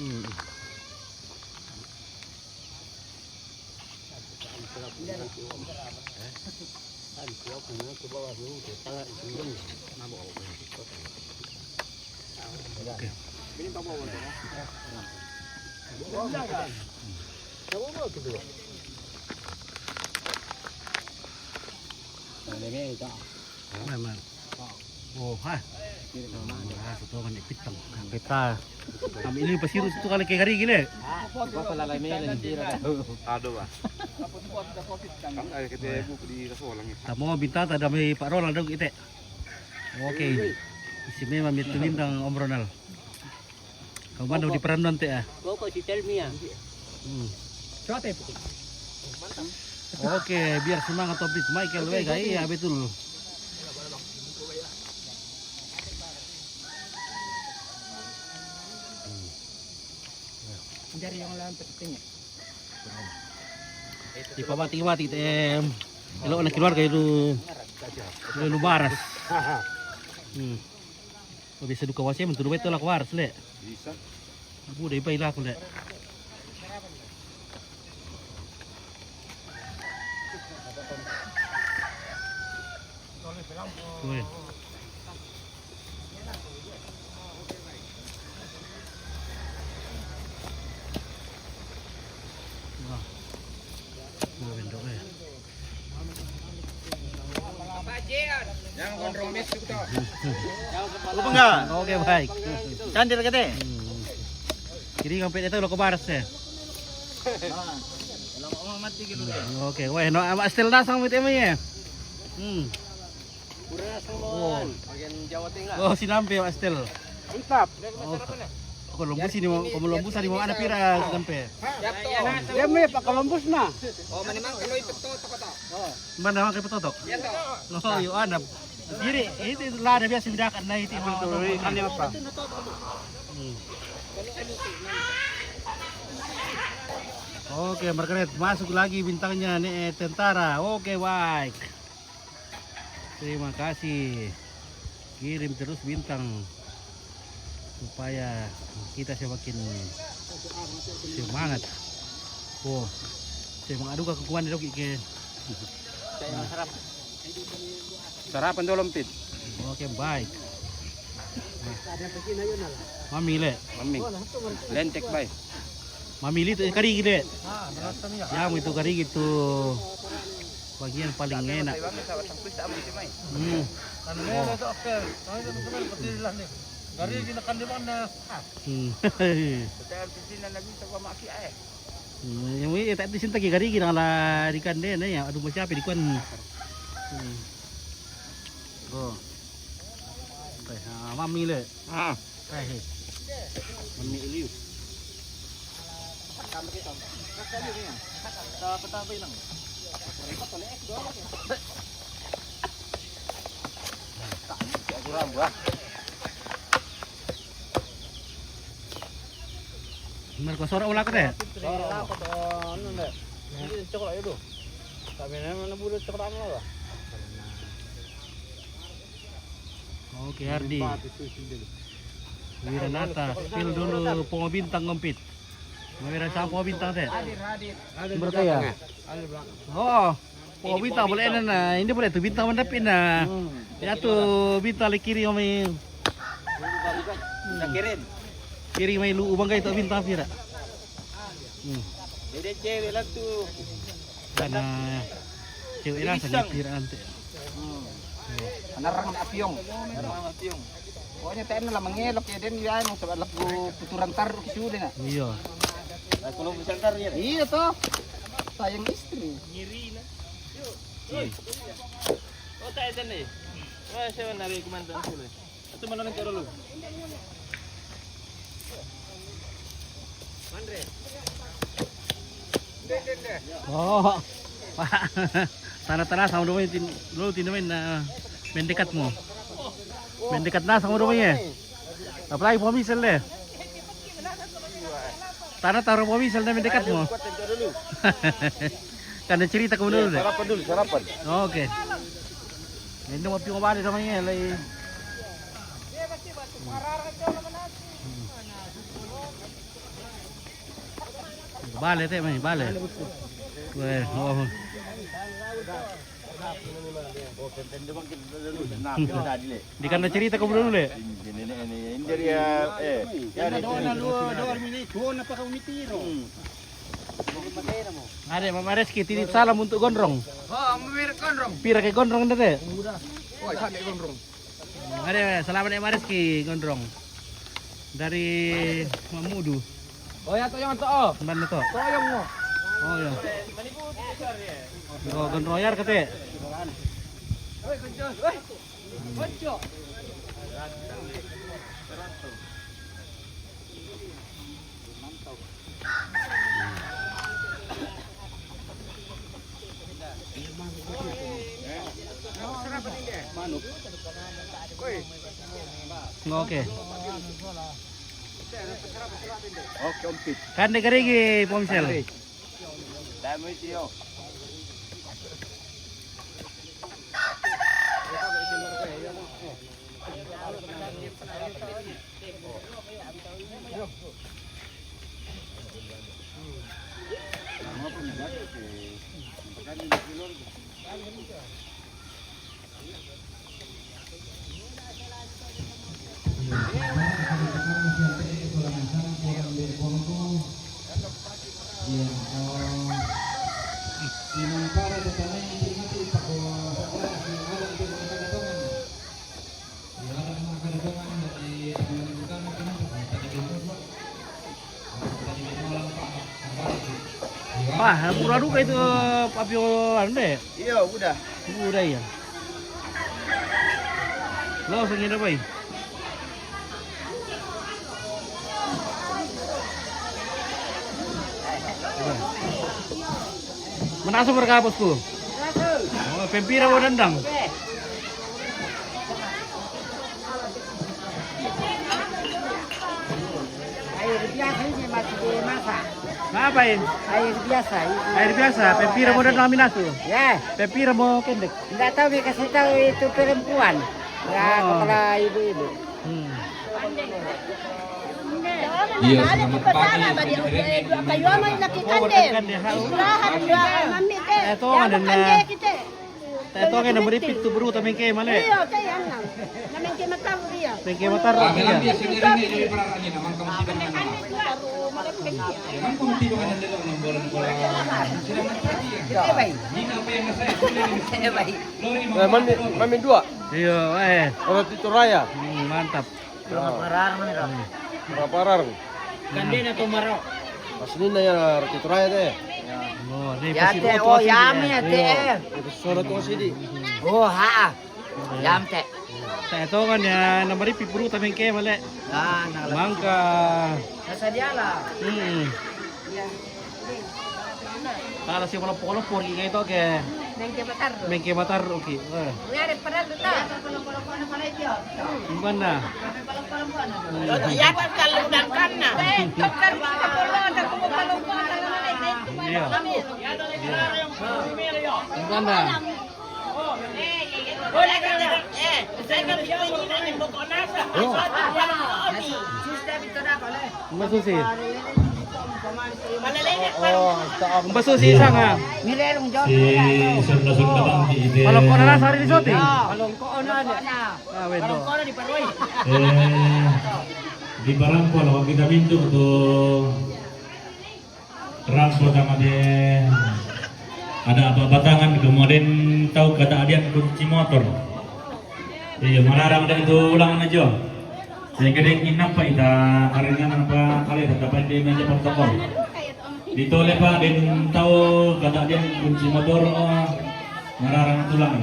Hmm. Oke. Memang. Oh, ha. Ah, satu kan ipitang. Kita. Kami ini pasiru satu kali ke gari gile. Aduh, bah. Kan ada kita buku di Kasolang ya. Tamo bintang tak ada may parol ada kita. Okay. Isi memang itu bintang Om Ronald. Kau mana di peran nanti ah? Koko si Telmi ya. Hmm. Cuate pukul. Okay, biar semangat Topik Michael Vega. Iya, betul. Dari yang lain pentingnya. Di pabati-bati tem. Elo na keluarga itu. Elo baras. Hmm. Bisa duka wase mentu duwe tolak waras le. Bisa. Bude ipa ilaku le. Weh. Wah. Wah, bendok eh. Jangan kontrol mes gitu. Lupa nggak? Okay, baik. Candil kete. Hmm. Kiri sampai itu lo ke baras ya. Okay, weh, no, ama stel dasang mit ema ya. Hmm. Kurang semua bagian Jawa Tengah. Oh, sinampe ama stel. Mantap. Oh. Columbus ini mau, Columbus ini mau anak pira sinampe. Dia me Pak Columbus nah. Oh, mana mang kalau itu tuh kota. Oh. Mana mang ke petotok? Ya toh. Oh, yo anak. Jadi itu lah ada biasa bedakan nah itu. Betul, ini apa? Hmm. Okay, Margaret, masuk lagi bintangnya nih, eh, tentara. Okay, baik. Terima kasih. Kirim terus bintang supaya kita semakin semangat. Oh, semangat juga kekuatan dok ke. Sarapan dulu, Mpit. Okay, baik. Mami le. Mami. Lentek, baik. Mami le itu kari gile. Ya, itu kari gitu. Bagian paling enak. Hmm. Kari gina kan di mana? Hmm. Yang ini tak disinta ki kari gina la di kan de na ya. Aduh, mau siapa di kuan. Hmm. Oh. Okay, ah, mami le. Ah. Eh, eh. Mami iliu. Kurang buah. Merkosor ulah kete. Soro. Anu ndek. Ini coklat itu. Kami mana bulu coklat apa? Okay, Ardi. Wiranata, spill dulu Pongo Bintang ngompit. Wiranata Pongo Bintang te. Berapa ya? Oh, Pongo Bintang boleh na, ini boleh tu Bintang mendapit na. Ya tu Bintang le kiri mai. Kirim. Kiri mai lu ubang kai tu Bintang pira. Hmm. Beda cewek lah tu. Karena cewek rasa nyetir ante. Hmm. Karena orang apiong. Orang apiong. Pokoknya tena lah mengelok ya den ya anu sebab lagu puturan taruh ke sudah nak. Iya. Lagu lo besar taruh ya. Iya toh. Sayang istri. Ngiri lah. Oh tak ada nih. Wah, saya nari kemantan sule. Itu mana nanti dulu. Oh, Pak. Tana-tana sama dulu tin dulu tin main na mendekat mo. Mendekat na sama dulu ya. Apalagi pomisel deh. Tana taruh pomisel deh mendekat mo. Kan ada cerita kamu dulu deh. Sarapan dulu, sarapan. Okay. Ini mau piung balik sama ini lagi. Bale te mai, bale. Weh, oh. Di kana cerita ko dulu le. Ini, ini, ini, ini dari ya, eh, ya, ada dua, dua, dua, ini, dua, apa kau mitiro? Hmm. Ada Mama Reski titip salam untuk Gondrong. Oh, Mama Reski Gondrong. Pira ke Gondrong tete? Oi, sampai gondrong. Ada, selamat ya, Mariski, gondrong. Dari Mamudu. Oh ya, toyong to. Oh. Mana to? Toyong mo. Oh ya. Oh, gondrong yar kate. Oi, gondrong. Oi. Ojo. Oke. Oke, ompit. Kan de garigi, Pomsel. Dame, tío. Wah, pura duka itu, Papio, anu deh. Iya, udah. Udah ya. Lo sengida bai. Manasu mereka bosku. Oh, pempira mau dendang. Air biasa ini masih dimasak. Ngapain? Air biasa ini. Air biasa, pempira mau dendang minasu. Ya. Pempira mau kendek. Nggak tahu, dia kasih tahu itu perempuan. Ya, oh, kepala ibu-ibu. Hmm. Iya, selamat pagi. Dua kayu ama lagi kande. Istirahat dua mami te. Eh, to ada kande kita. Te to ada meripit tu buru tameng ke male. Iya, saya yang nang. Nameng ke matar dia. Meng ke matar dia. Iya, baik. Eh, mami, mami dua. Iya, eh. Orang Titoraya. Hmm, mantap. Orang Parar, mana, Ram? Orang Parar. Kan dia na Tomaro. Pas ini nanya Titoraya deh. Oh, ini ya, pasti te, oh, yami ya, te. Iya. Itu suara tuh sih di. Oh, ha. Yam te. Te to kan ya, nomor itu puru tameng ke male. Ah, nah, mangka. Nasa dia lah. Hmm. Iya. Kalau si polo-polo porgi kayak itu ke. Meng ke matar. Meng ke matar, oke. Eh. Ngare padahal tu tak. Bukan dah. Ya, kalau sedangkan nah. Iya. Bukan dah. Mbak Susi. Oh, Mbak Susi sang ah. Si Sunda Sunda Bangki ide. Kalau kau nana sari di soti. Kalau kau nana. Ah, betul. Eh, di barang kalau kita mintu tu. Rampo tama de ada apa batangan, kemudian tau kata adian kunci motor. Iya, mararang de itu ulangan aja. Saya kira inapa ita karena apa kali dapat di meja protokol. Ditole Pak, den tau kata adian kunci motor, oh, mararang tulang.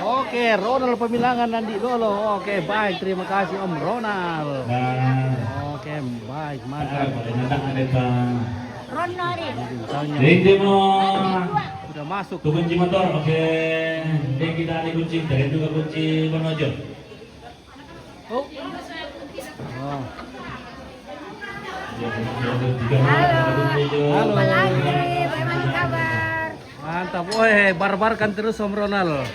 Oke, Ronald Pemilangan Nandi Dolo. Oke, baik, terima kasih Om Ronald. Nah. Oke, baik, mantap. Ah, pada nyetak ada, Pak. Ronald. Tanya. Jadi, dia mau sudah masuk. Tuh kunci motor, oke. Dia kita ada kunci, dari juga kunci Bang Ojo. Oh. Halo. Halo. Bang Andri, bagaimana kabar? Mantap, weh, barbarkan terus Om Ronald.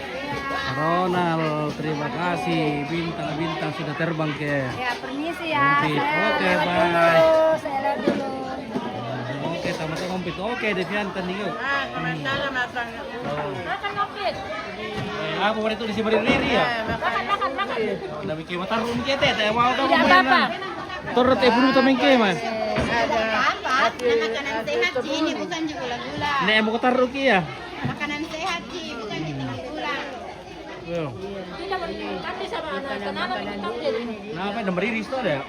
Ronald, terima kasih. Bintang-bintang sudah terbang ke. Ya, permisi ya. Oke, saya oke, lewat bye. Dulu, saya lewat dulu. Oke, sama-sama, Om Pit. Oke, Devian, tanding yuk. Ah, sama-sama, Mas. Makan, Om Pit. Eh, apa boleh tulis di beri ya? Eh, makan, makan, makan. Udah bikin mata room kita, teh, mau tahu. Tidak apa-apa. Turut teh bulu tameng ke, Mas. Ada apa? Nah, makanan sehat, Ci. Ini bukan gula-gula. Nek mau taruh ki ya? Makanan sehat, Ci. Bukan kita Iya. Iya. Kita berkati sama anak, kenapa kita jadi? Kenapa ada meriris tuh ada?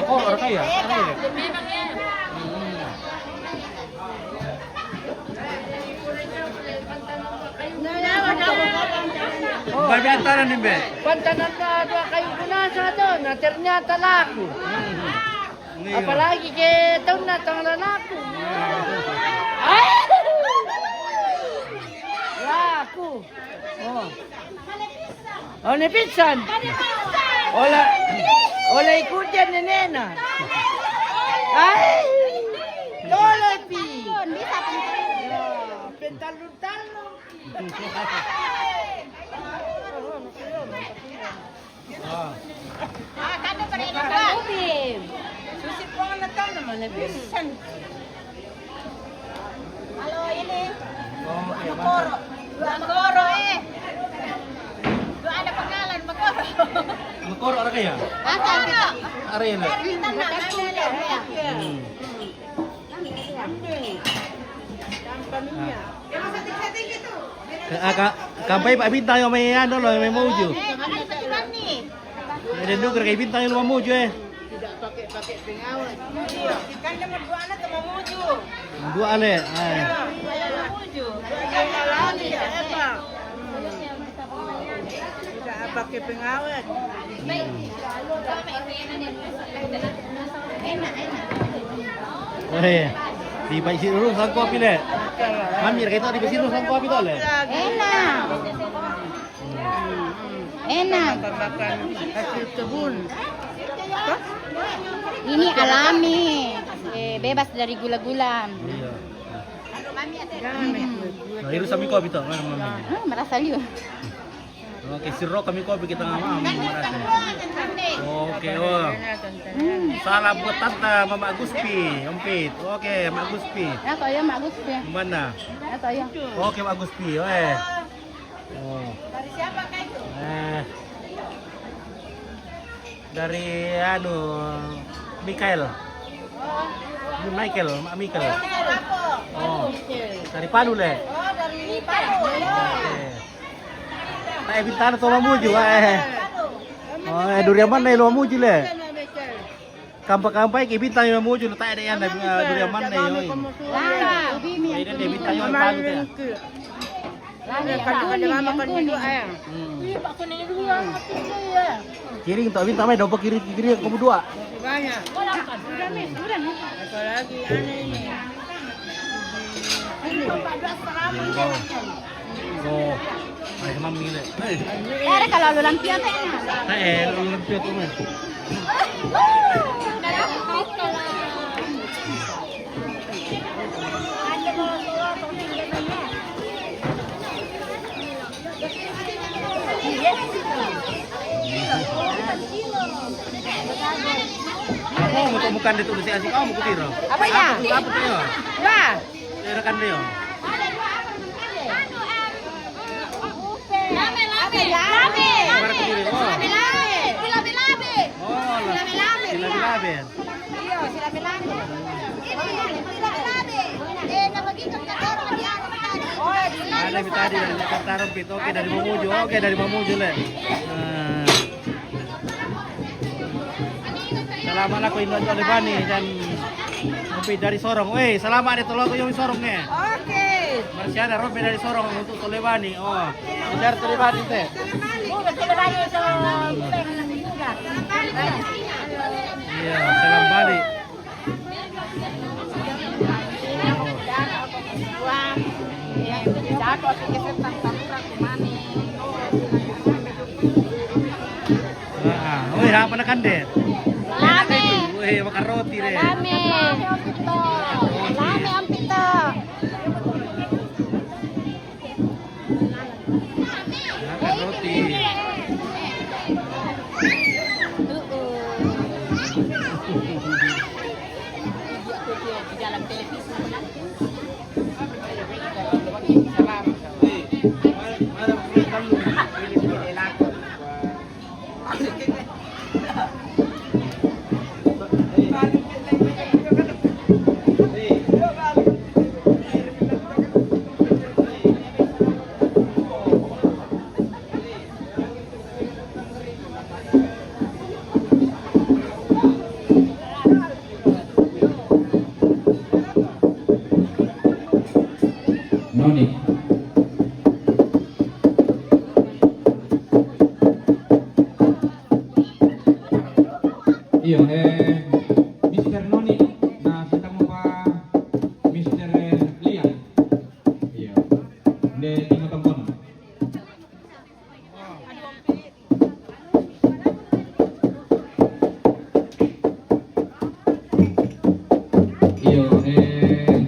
Kok orang kaya? Iya, memang ya. Babi antaran nih, Be. Pantanan na dua kayu kunasa to, na ternyata laku. Iya. Apalagi ke tahun na tang laku. Laku. Oh. Oh, ne pisan. Ola, ola ikuti nenena. Ai. Tole pi. Pentalun-talun. Ah, kado pada ini, Kak. Susi pun anak tahu mana pisan. Halo, ini. Oh, iya, Makoro. Makoro, eh. Dua ada penggalan, Makoro. Makoro ada kaya? Ada. Ada ya, Le? Kita nak ada, Le. Hmm. Ka-, ah, ka-, kampai pa bintang yo mai anu lo, mai Mamuju. Eh, ada penggalan nih. Ada nuker kai bintang yo lo Mamuju, eh. Tidak pakai, pakai pengawet. Iya, kan dia berdua anak sama Muju. Dua ale. Eh. Iya, iya, Muju. Iya, iya, iya, iya. Tidak pakai pengawet. Oh, iya. Di Pak Sirul sangko api, Le. Mami, kayak itu di Pak Sirul sangko api to, Le. Enak. Enak. Makan-makan hasil kebun. Ini alami. Eh, bebas dari gula-gula. Iya. Nah, itu sami kopi to, mana mami? Ah, merasa liu. Oke, siro kami kopi kita nggak mau, merasa. Oke, oh. Salam buat tante, Mama Guspi, Ompit. Oke, Mak Guspi. Ya, toh ya, Mak Guspi. Mana? Ya, toh ya. Oke, Mak Guspi, eh. Oh. Dari siapa, Kak, itu? Eh. Dari, anu, Mikael. Ini Michael, Mak Michael. Oh. Dari Palu, Le. Oh, dari Palu. Oke. Tae bintana to Mamuju, eh. Oh, eh, durian mana lo Mamuju, Le? Kampa-kampa ki bintang yo Mamuju, tae de yanda, eh, durian mana yo. Lah, ubi mi. Ini de bintang yo Palu ya. Lah, ini kan ada mama kan dua ya. Hmm. Iya, Pak, kuning dua, kuning ya. Kiring to bintang mai dompo kiri, kiri kamu dua. Banyak. Udah mi, udah mi. Apalagi aneh ini. Ini. Oh. Ay, mami, le. Ay. Era kalau lu lampion, teh. Ay, eh, lu lampion tuh, man. Oh, mau temukan di tulis asik, oh, mau kutiro. Apa ya? Apa tuh, apa tuh, ya? Wah. Eh, rekan Leo. Lame, lame. Lame. Lame, lame. Lame, lame. Oh, lame, lame. Lame, lame. Iya, si lame, lame. Ini, lame, lame. Eh, nama kita taruh di atas tadi. Oh, di atas. Ada tadi dari Jakarta Rumpit. Oke, dari Mamuju. Oke, dari Mamuju, Le. Nah. Salamat lah ko Indo Tolebani dan Robi dari Sorong. Weh, salamat de tolo ko yong Sorong, eh. Oke. Marsiada Robi dari Sorong untuk Tolebani. Oh, dari Tolebani teh. Iya, salam balik. Ah, ah. Oi, apa na kande? Lame. Oi, makan roti de. Lame. Lame, Om Pito. Makan roti. Di dalam televisi. Na sitamo pa Mister Lian. Iyo. Nde timo tongkono. Iyo, eh,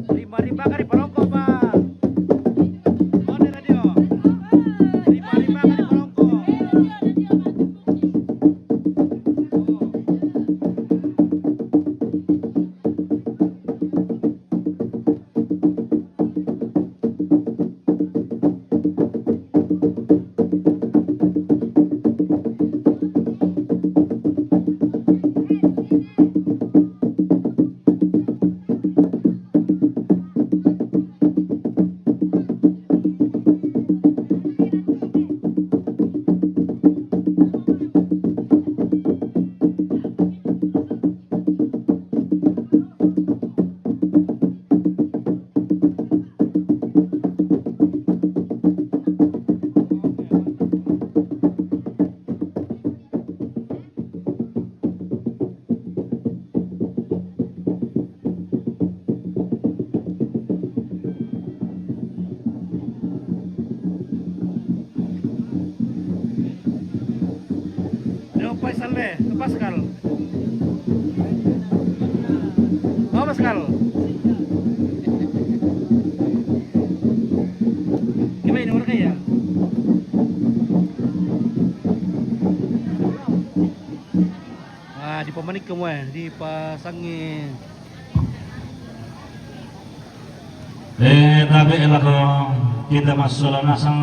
Rimba-rimba kari palongko, Pak. One radio. Rimba-rimba kari palongko. Yo, Faisal be, ke Pascal. Oh, Pascal. Gimana ini, warga ya? Ah, di pamanik kamu, eh, di pasangi. Eh, tabe' lako kita massola nasang.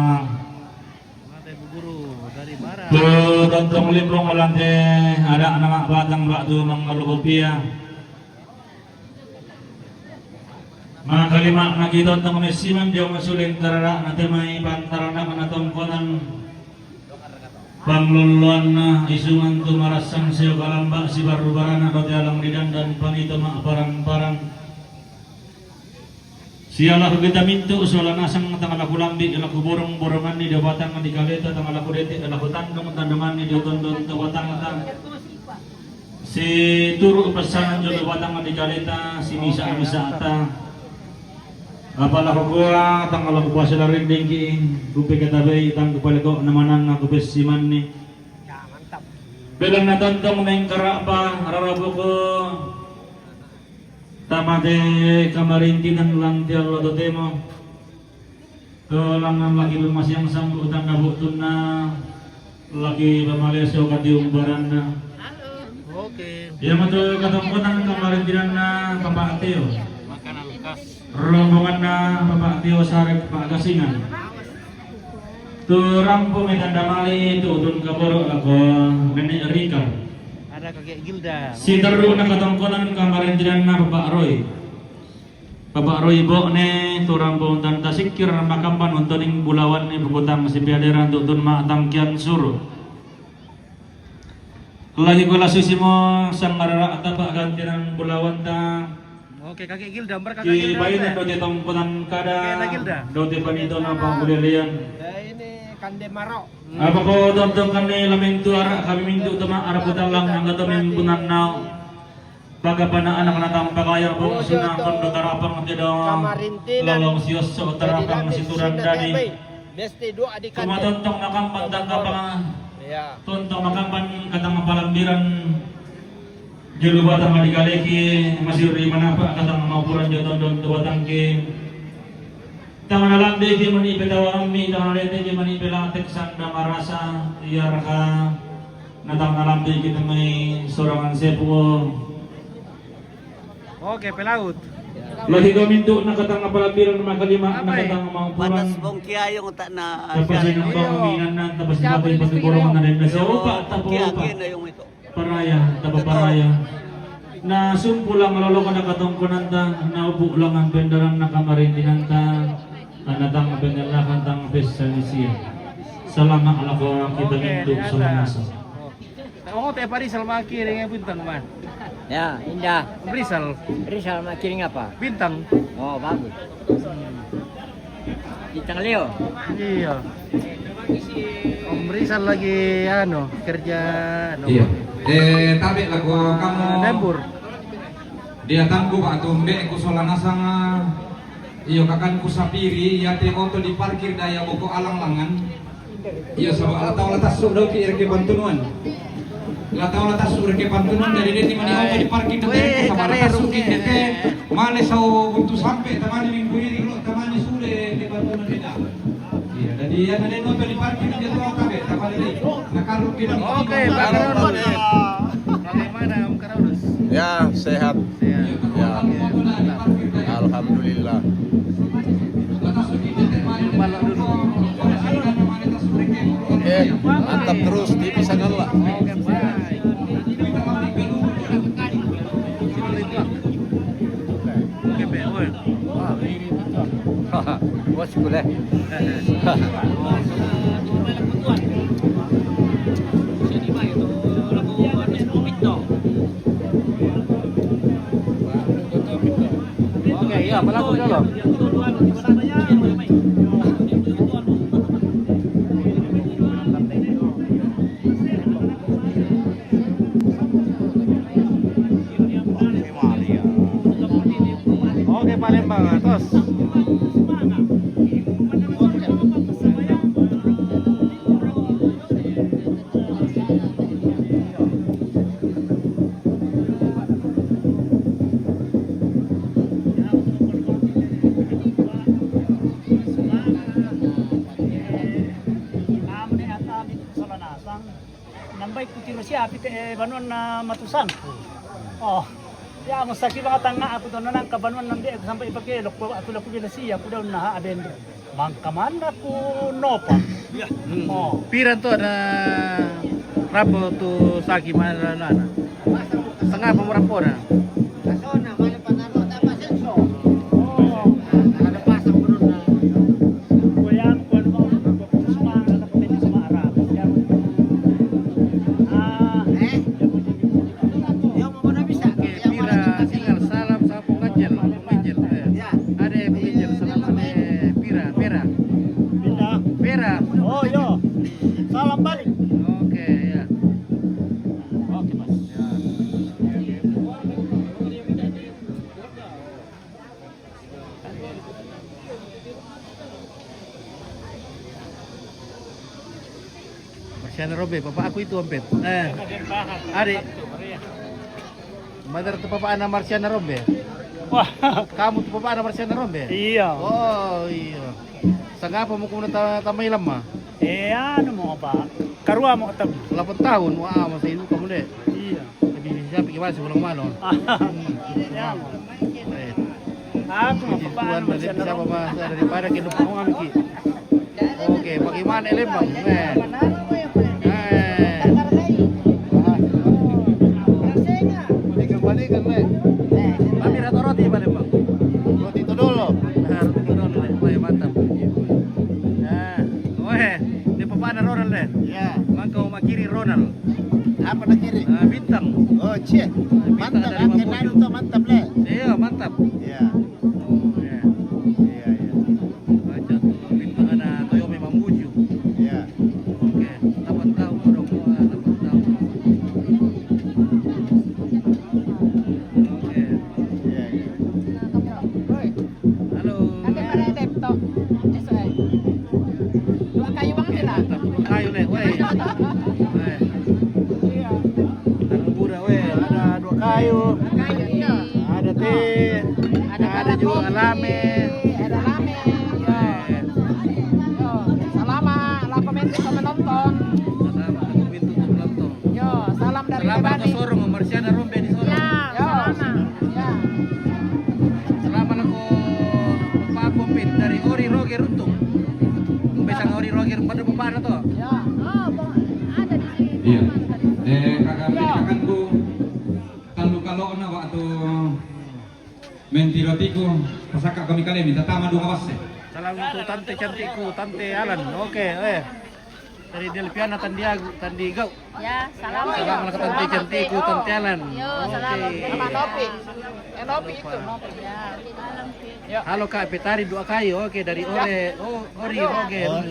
Mate Bu Guru dari Bara. Tu tontong limbong malante ada' nama batang batu mangalu kopia. Makalima' nakitontong messiman dio masuling karara' natemai pantarana' natongkonan. Pangloloanna isungan tu marassang sio kalamba' sibarru barana' roti alang didandan panito ma'parang-parang. Siala kita mintu' sola nasang tangala kulambi' laku borong-boronganni dio batang di kaleta tangala kudete' laku tandung-tandunganni dio tondon to batangta. Situru' passanan jolo batang di kaleta, simisa'-misa'ta. Apa' la kukua, tang la kupuasa la rindingki, kupikatabai, tang kupaleko' namanang kupessimanni. Belanna tontong mengkara'pa rarabuko tamate kamarintinan lanti allo totemo. Tolangan laki pemasiang sambu' tanda bu'tunna, laki pamaleso katiumbaranna. Oke. Iamatu katongkonan kamarintinanna Bapak Teo. Makanan khas. Rombonganna Bapak Teo Sarep Pagasingan. Tu rampo metanda mali tu utun kaboro' lako Nenek Rika. Ada Kakek Gilda. Siterru'na katongkonan kamarintinanna Bapak Roy. Bapak Roy Bo'ne, tu rampo tanta sikkir makamban untoning bulawanni bukutang sipiaderan tutun ma'tangkian suru'. Lagi kula susimo sangarara' tapa' gantiran bulawanta. Oke, Kakek Gilda, ambar Kakek Gilda. Kibaina dote tongkonan kada, Kakek Gilda. Dote panitona pangkulilian. Ya, ini kande maro. Apa ko tontong kande lamintu ara' kami mintu' toma ara' putallang angga tomimpunan nao. Pagapana anak natang pagaya bung sunang kondo tarapang tido. Lalong siosso tarapang siturang dadi. Besti dua di kan. Tumatontong na kamban tangka pa. Iya. Tontong na kamban katang palambiran. Julu batang di kaleki, masih ri manapa katang maupuran jotondon tu batang ki. Tang na lambi ki mani petawa ammi, tang na lete ki mani pelatek sanda marasa, iya raka. Na tang na lambi ki temai sorangan sepu. Oke, pelaut. Lagi kami tu na katang palambiran makalima, na katang maupuran. Batas bongki ayong tak na. Tapasi nang bang minan na, tapasi nang bang pati bolong na rin na siya. Opa, tapa opa. Paraya, tapa paraya. Na sumpulang lolo ka na katongkonan ta, na upu lang ang pendaran na kamarintinan ta, na tang pendaran na kantang pesanisia. Salama ala ko kita mintu sa manasa. Oh, te Pak Rizal makiring bintang, man. Ya, indah. Rizal. Rizal makiring apa? Bintang. Oh, bagus. Bintang Leo. Iya. Om Rizal lagi anu, kerja anu. Iya. Eh, tabe lah gua kamu. Lembur. Dia tangguh waktu mbek ku sola nasang. Iyo, kakan ku sapiri, iya te oto di parkir daya boko alang langan. Iyo, sabab ala tau la tasuk dau ki reke pantunuan. La tau la tasuk reke pantunuan, jadi dia timani oto di parkir daya, sabab la tasuk ki tete. Male sau buntu sampe, tamani minggu ini, lo tamani sude ke pantunuan beda. Iya, jadi ya tadi nonton di parkir dia tuh tabe, tamani ni. Nakar kita. Oke, Bang Karolus. Bagaimana Om Karolus? Ya, sehat. Sehat. Ya. Alhamdulillah. Oke, mantap terus, tipisan Allah. Oke, Pak. Bosku lah. Oke, iya, pelaku dulu. Oke, Palembang, atas. Nambai ku tiro siapi te, eh, banuan na matusan. Oh, ya, ang saki mga tanga aku to nanang kabanuan nang di aku sampai ipake loko aku laku bila siya aku daun na abendu. Mangka mana ku nopa. Oh. Pira tu ada rapo tu saki mana na? Setengah pemerapo na. Oke, pira tinggal salam sama Bung Angel, Bung Angel, eh. Ada Bung Angel, salam ada pira, pira. Pira. Oh, yo. Salam balik. Oke, ya. Oke, Mas. Ya. Marsiana Robe, papa aku itu, Ompet. Eh, adik. Madar tu papa ana Marsiana Robe. Wah. Kamu tu papa ana Marsiana Robe? Iya. Oh, iya. Sangapa mau kamu ta-, tamai lama? Eh, anu mau apa? Karua mau ketemu. Delapan tahun, wah, masih itu kamu deh. Iya. Tapi siapa kita masih ulang malu. Iya. Eh. Aku mau Puji Tuhan, masih ada siapa, Mas? Daripada kita bohong, Miki. Oke, bagaimana Lembang? Eh. Eh. Balikan, balikan, Le. Tapi rata roti, Palembang. Roti itu dulu. Nah, roti itu dulu, Le. Wah, mantap. Nah, weh, ini papa ada Ronald, Le. Ya. Mangkau makiri Ronald. Apa nak kiri? Ah, bintang. Oh, cie. Ah, bintang. Mantap, ada lima puluh. Makin anu tu mantap, Le. Iya, mantap. Iya. Oh, iya. Iya, iya. Baca tu bintang ada Toyome Mamuju. Iya. Oke, delapan tahun udah gua, delapan tahun. Oke. Iya, iya. Halo. Nanti pada laptop. Esok, eh. Iya. Tanah Buda, weh, ada dua kayu. Kayu, iya. Ada teh. Ada, ada juga lame. Ada lame. Iya. Yo, salama, lako mentu sama nonton. Salama, lako mentu sama nonton. Yo, salam dari Lebani. Salama lako Sorong, Marsiana Rombe di Sorong. Ya, yo, salama. Ya. Salama lako Papa Kopin dari Ori Roger Untung. Bisa Ori Roger pada Papa na to. Ya. Oh, ada di sini. Iya. Eh, kakak, ya. Kakakku, kalau, kalau na waktu Menti rotiku, pasaka kami kale minta tama dua kawas eh. Salam untuk tante cantikku, tante Alan. Oke, eh. Dari Delviana Tandiagu, Tandigau. Ya, salam. Salam untuk tante cantikku, tante Alan. Yo, salam. Oke. Sama Nopi. Eh, Nopi itu, Nopi. Ya. Ya. Halo Kak Petari dua kayu. Oke, dari Ore, oh, Ori Roger. Oh,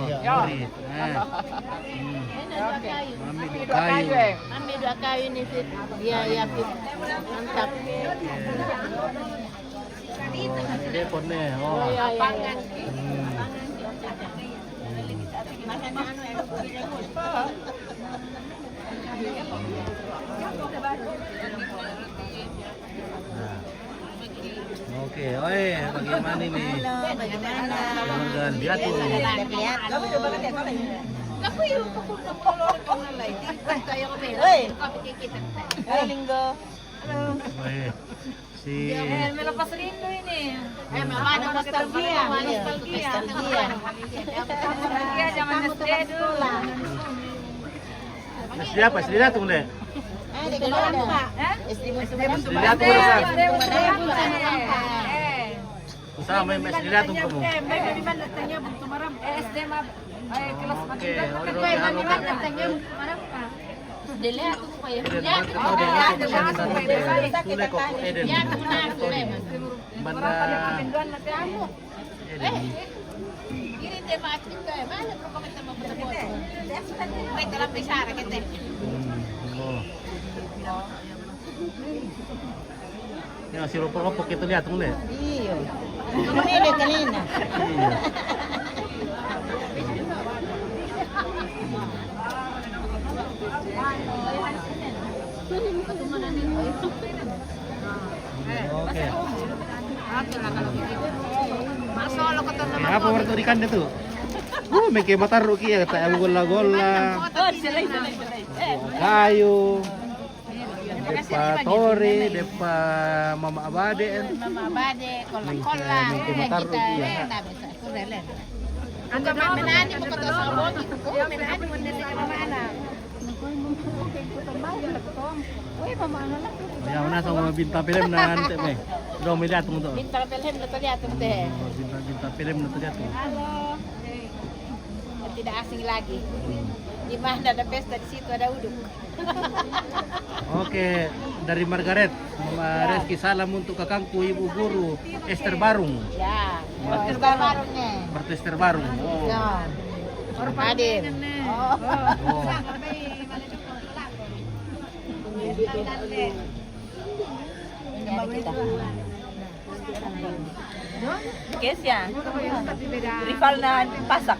iya, iya. Ori. Nah. Hmm. Oke. Mami dua kayu. Mami dua kayu, eh. Mami dua kayu ini, Fit. Iya, iya, Fit. Mantap. Oh, ini dia pon nih. Oh. Iya, iya, iya. Hmm. Nah. Oke, oi, bagaimana ini? Halo, bagaimana? Keluarga Liatu. Liatu. Hei. Halo, Linggo. Halo. Oi, si... Dia melepas rindu ini. Eh, mama ada nostalgia. Iya, nostalgia. Nostalgia. Nostalgia zaman S D dulu. S D apa? S D Datung, Dek? Eh, di mana? Hah? S D Datung, S D Datung. Eh. Usaha main S D Datung kamu. Eh, main di mana tanya Bung Tumaram? Eh, S D mah. Eh, kelas empat. Oke, oke, oke. Mana tanya Bung Tumaram? Dele aku supaya. Eden, ya, Eden, Eden, Eden, Eden, Eden, Eden. Mana? Eh, ini tema kita, mana kau minta mau berbuat? Baik, dalam bicara kita. Hmm, oh. Ya, si ropok-ropok kita lihat, tuh, Le. Iya. Ini dia kanina. Iya. Oke. Apa waktu di kande tuh? Uh, meke matarru ki ya, tak golla-golla. Oh, di sini, di sini. Kayu. Depa Tori, depa Mama Abade. Mama Abade, kolla-kolla. Meke matarru ki ya. Anda menani bukan sama. Oh, menani bukan sama anak. Ya, mana sama bintang film na ante me. Dong me lihat tuh. Bintang film na to lihat tuh. Bintang, bintang film na to lihat tuh. Halo. Tidak asing lagi. Di mana ada pesta, di situ ada uduk. Oke, dari Margaret, Mama Reski, salam untuk kakangku Ibu Guru Esther Barung. Ya, Esther Barung nih. Berarti Esther Barung. Oh. Ya. Hadir. Oh. Oh. Ini kita. Kesia. Rivalna Pasak.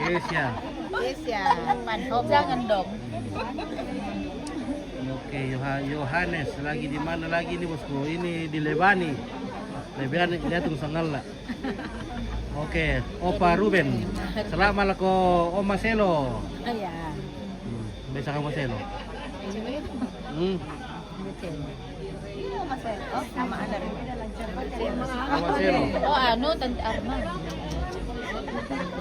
Kesia. Kesia, Pan Hong. Jangan dong. Oke, Yoha-, Yohanes, lagi di mana lagi ini, Bosku? Ini di Lebani. Lebani, lihat tuh sangalla. Oke, Opa Ruben. Salama lako Oma Selo. Iya. Hmm, biasa kamu Selo. Hmm. Iya, Mas Selo. Oh, sama ada. Oma Selo. Oh, anu, Tante Arma.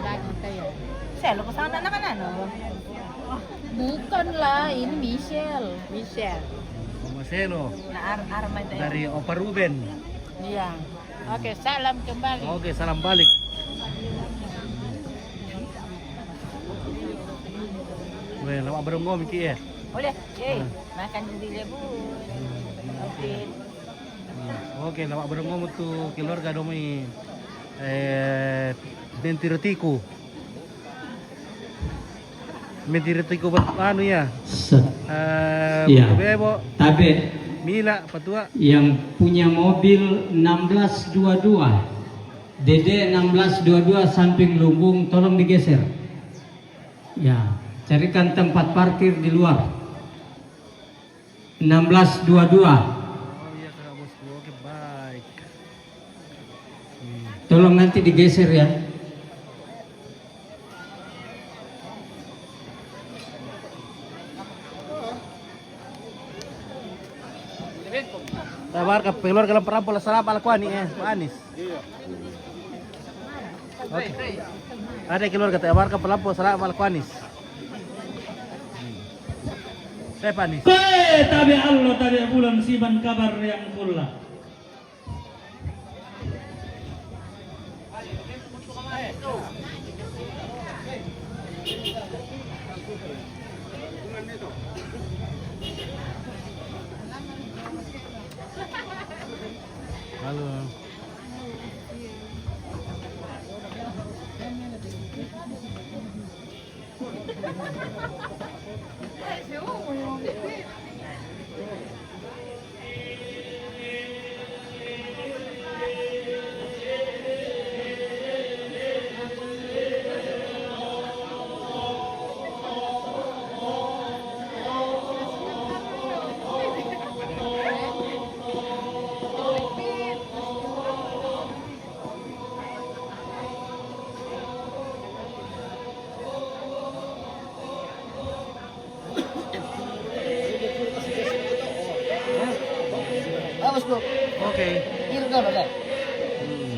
Lagi kayak. Selo ke sana, anak-anak, no? Bukan lah, ini Michelle. Michelle. Oma Selo. Nah, Ar-, Arma itu ya. Dari Opa Ruben. Iya. Oke, salam kembali. Oke, salam balik. Weh, lama berengom iki ya. Boleh, eh, makan di Lebu. Oke. Hmm. Oke, lama berengom tu keluarga domi. Eh, Nentiro Tiku. Mentiritiku anu ya. Se- Eh, iya. Bebo. Tabe. Mila, Patua. Yang punya mobil enam belas dua dua, D D enam belas dua dua samping Lumbung, tolong digeser. Ya, carikan tempat parkir di luar. Enam belas dua dua. Oh iya, Kak Bosku. Oke, baik. Tolong nanti digeser ya. Tawarkan keluarga Lamparampol salam ala Kuani, eh, Pak Anis. Oke. Ada keluarga tawarkan pelampau salam ala Kuanis. Saya Pak Anis. Koe tabe allo, tabe bulan, siban kabar yang kulla. Halo. Awas, Bro. Oke. Irga, Bro. Hmm.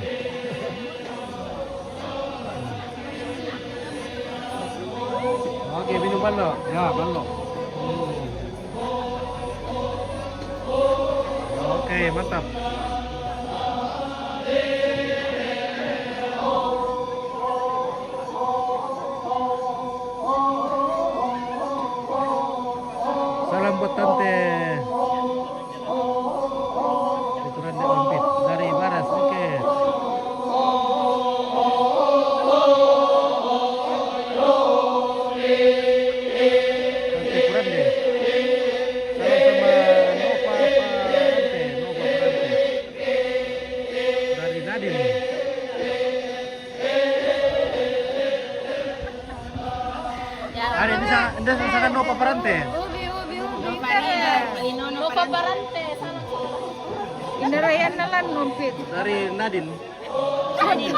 Oke, minum Pando. Ya, Pando. Hmm. Oke, mantap. Salam buat Tante. Itu Rande Ompit dari Baras, oke. Tante Kurande. Salam sama Nova Parante, Nova Parante. Dari Nadine. Ada, ini sa-, ini sa-, sana Nova Parante. Ubi, ubi, ubi. Nova Parante, salam. Indah Rayana lan numpit. Dari Nadine. Nadine.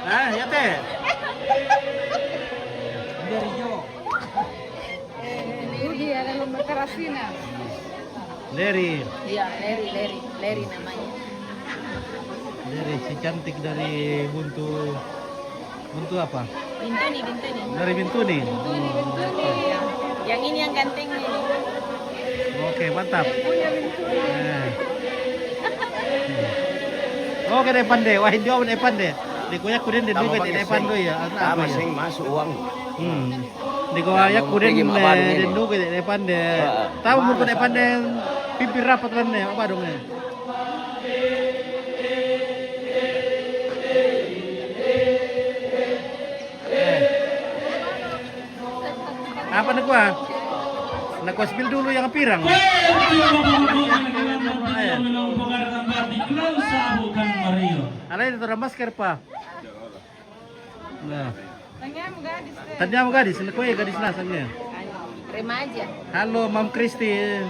Ah, ya, Teh. Dari Jo. Eh, Budi ada lomba karasina. Leri. Iya, Leri, Leri, Leri namanya. Leri, si cantik dari Buntu, Buntu apa? Bintuni, Bintuni. Dari Bintuni? Bintuni, Bintuni. Iya. Yang ini yang ganteng ini. Oke, mantap. Yang punya Bintuni. Eh. Oke deh, Pande. Wah, dia Pande. Di kuyak kuden deh, Tama juga bagi di Pande sing. Ya. Apa Tama ya? Sing masuk uang. Hmm. Di ko ayak kuden, eh, den duge de pande. Heeh. Tahu mun kuden pande pimpin rapat pande, apa dong, eh? Eh. Apa nak gua? Nak gua spill dulu yang pirang. Alai itu ada masker, Pak. Nah. Tanya mo gadis, teh. Tanya mo gadis, na kue gadis na sangnya. Remaja. Halo, Mam Christine.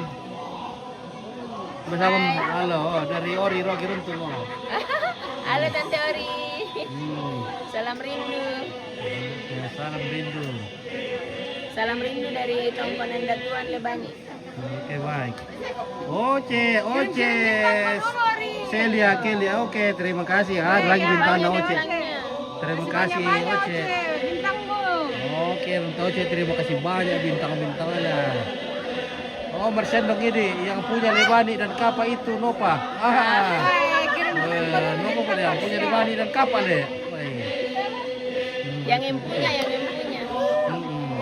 Bersama, hai. Halo, oh, dari Ori, Rogi Runtung, oh. Halo, Tante Ori. Hmm. Salam rindu. Oke, salam rindu. Salam rindu dari Tongkonan Datuan Lebangi. Oke, baik. Oce, Oce. Celia, Kelia. Oke, terima kasih. Ah, ada lagi bintang Oce. Terima kasih, Oce. Oke, Oce, terima kasih banyak bintang-bintangnya. Oh, Mersendong ini yang punya Lebani dan Kapa itu, Nopa. Ah. Eh, Nopa pada yang punya Lebani dan Kapa, le. Baik. Yang punya, yang punya. Mm-mm.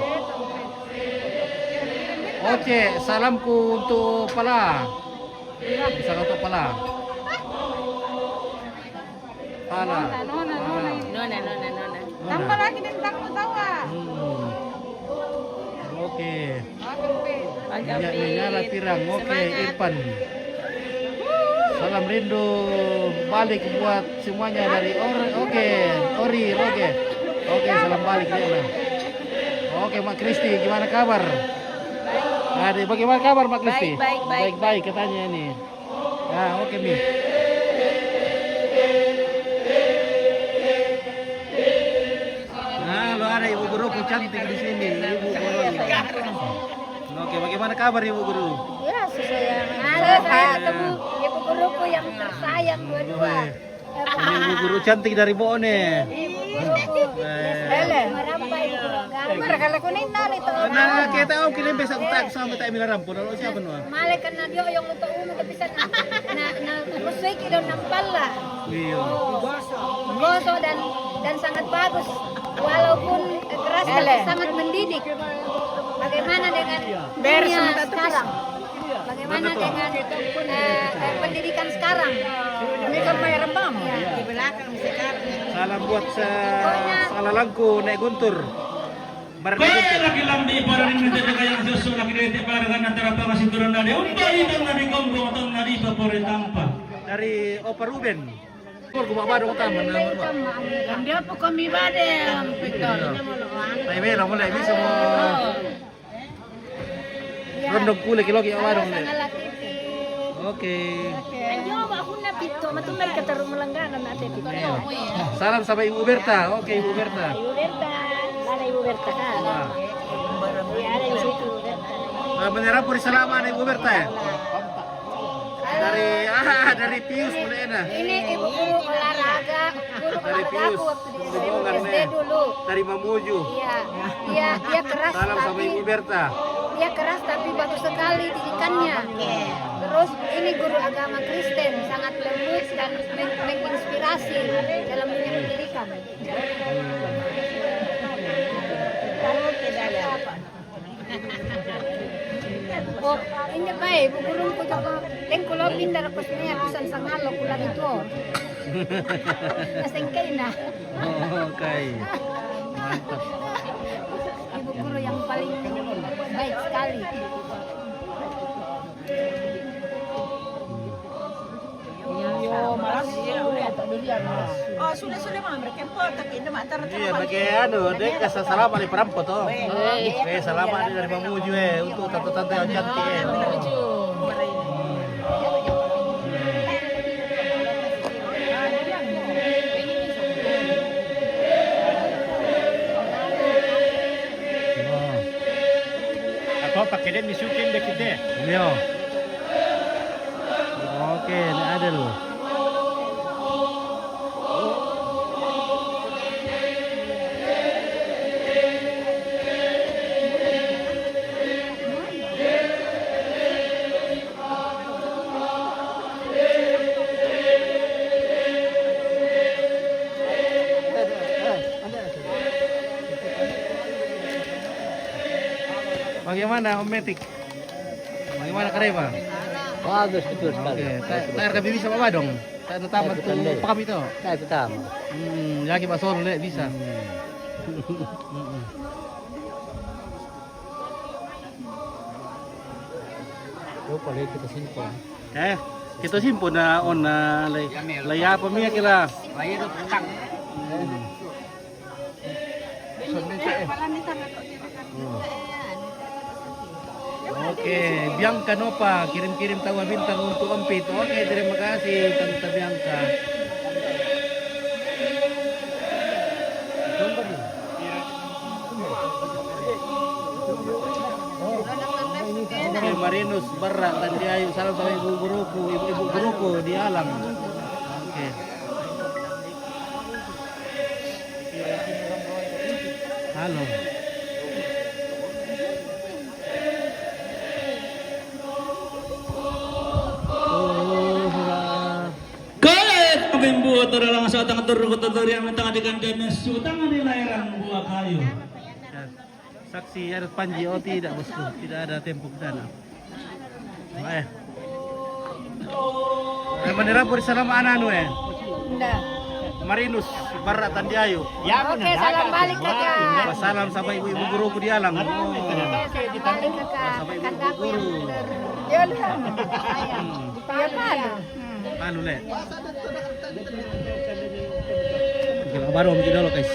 Oce, salamku untuk Pala. Bisa kau untuk Pala. Pala. Nona, nona, nona. Nona, nona, nona. Tambah lagi bintangmu, tawa. Hmm. Oke. Oke, Pe. Minyak menyala pirang. Oke, semangat. Irfan. Salam rindu balik buat semuanya dari Or-, oke, Ori, oke. Oke, salam balik, ya, nah. Oke, Mak Kristi, gimana kabar? Ada, bagaimana kabar, Mak Kristi? Baik, baik, baik. Baik-baik katanya ini. Ya, oke, Mi. Nah, lo ada Ibu Guruku cantik di sini, Ibu Guruku. Oke, bagaimana kabar, Ibu Guru? Ya, sesuai yang... Halo, saya ketemu Ibu Guruku yang tersayang dua-dua. Weh. Ini Ibu Guru cantik dari Bone. Iya, Ibu Guruku. Eh. Merampai Ibu Guru Agama. Mereka lakukan ini itu. Nah, kita oke, ini besok tak sama tak bilang rampun. Lalu siapa, Nuan? Male kena dia yang untuk umum, tapi sana, na, na, musuh kita nampak lah. Iya. Gosok dan, dan sangat bagus. Walaupun keras, tapi sangat mendidik. Bagaimana dengan dunia sekarang? Bagaimana dengan, eh, eh, pendidikan sekarang? Ini kan main rembang. Ya. Di belakang sekarang. Salam buat se-, salah langku naik guntur. Baik, laki lambi para ini menjadi kayang sesu laki dari tiap para dengan antara pangas itu rendah dia. Umpai dan nadi gombong atau nadi papore tampa. Dari Opa Ruben. Keluar gua bawa dong taman nama gua. Kan dia apa kami badem, Victor? Tapi bela mulai bisa mau. Oh. Iya. Rondong pule kilo ki awa dong le. Oke. Anjo, aku na pito, matu mereka taruh melangganan na te pito. Salam sama Ibu Berta. Oke, Ibu Berta. Ibu Berta. Mana Ibu Berta? Wah. Iya, ada di situ Ibu Berta. Nah, menyerah puri selama nih Ibu Berta ya? Dari, ah, dari Pius mulai enak. Ini Ibu Guru olahraga, guru olahraga aku waktu di S D dulu. Dari Mamuju. Iya, dia, dia keras. Salam sama tapi Ibu Berta. Dia keras tapi bagus sekali didikannya. Terus ini guru agama Kristen, sangat lembut dan men-, menginspirasi dalam dunia pendidikan. Oh, ini baik, Ibu Guru ku joko, tengku lo pindah ke sini, aku san sangalo ku lagi tuo. Asengkena. Oh, kai. Mantap. Ibu Guru yang paling baik sekali. Yo, malas. Oh, sudah, sudah, Mama, mereka yang potong, ini, Mak, tar-, iya, pakai anu, dia kasih salam oleh perampo tuh. Eh, salam dari Mamuju, eh, untuk tante-tante yang cantik, eh. Ako, pakiden ni sukin de kite. Yo. Oke, ini ada loh. Bagaimana, Om Metik? Bagaimana kareba? Bagus, betul sekali. Oke, ta-, tayar kami bisa bawa dong. Tak pertama tu, paham itu. Tak pertama. Hmm, lagi Pak Sol, le, bisa. Hmm. Lupa lagi kita simpan. Eh, kita simpan na on na lay, lay apa mi kira? Lay itu kentang. Hmm. Oke, Bianca Nova kirim-kirim tawa bintang untuk Om Pit. Oke, terima kasih Tante Bianca. Oke, Marinus Barra, Tandiayu, salam sama ibu guruku, ibu-ibu guruku di Alang. Oke. Halo. Oh, hurra. Kae pembuat orang satang turun ke tutorial tengah dengan demes utang di layar buah kayu. Saksi ada Panji, oh tidak, bosku, tidak ada tempo ke sana. Eh. Eh, manera puri salama ananu, eh. Nda. Marinus, Barra Tandiayu. Ya, oke, salam balik, Kakak. Salam sama ibu-ibu guruku di Alang. Oke, salam balik, Kakak. Sama ibu-ibu guru. Ya, lu sama. Ya, kan? Hmm. Anu, le. Oke, baru om tidak lo, guys.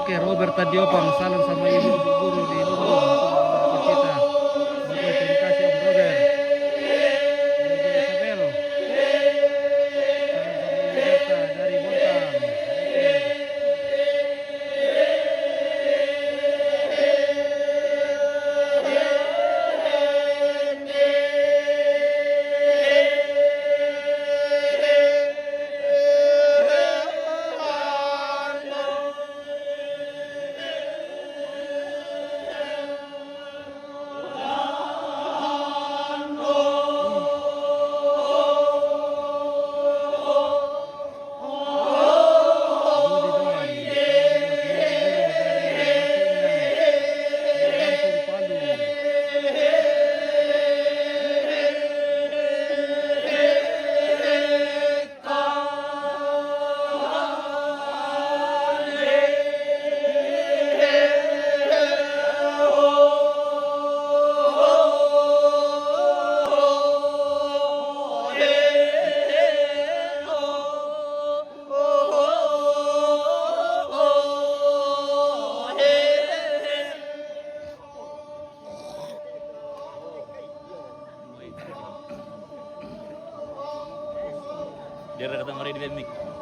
Oke, Robert Tadiopang, salam sama ibu guru di Lumbung. Kita. Oke, terima kasih Om Robert. Ibu Isabel. Salam sama Ibu Berta dari Bontang. Oke. Dia ada ketemu di mik.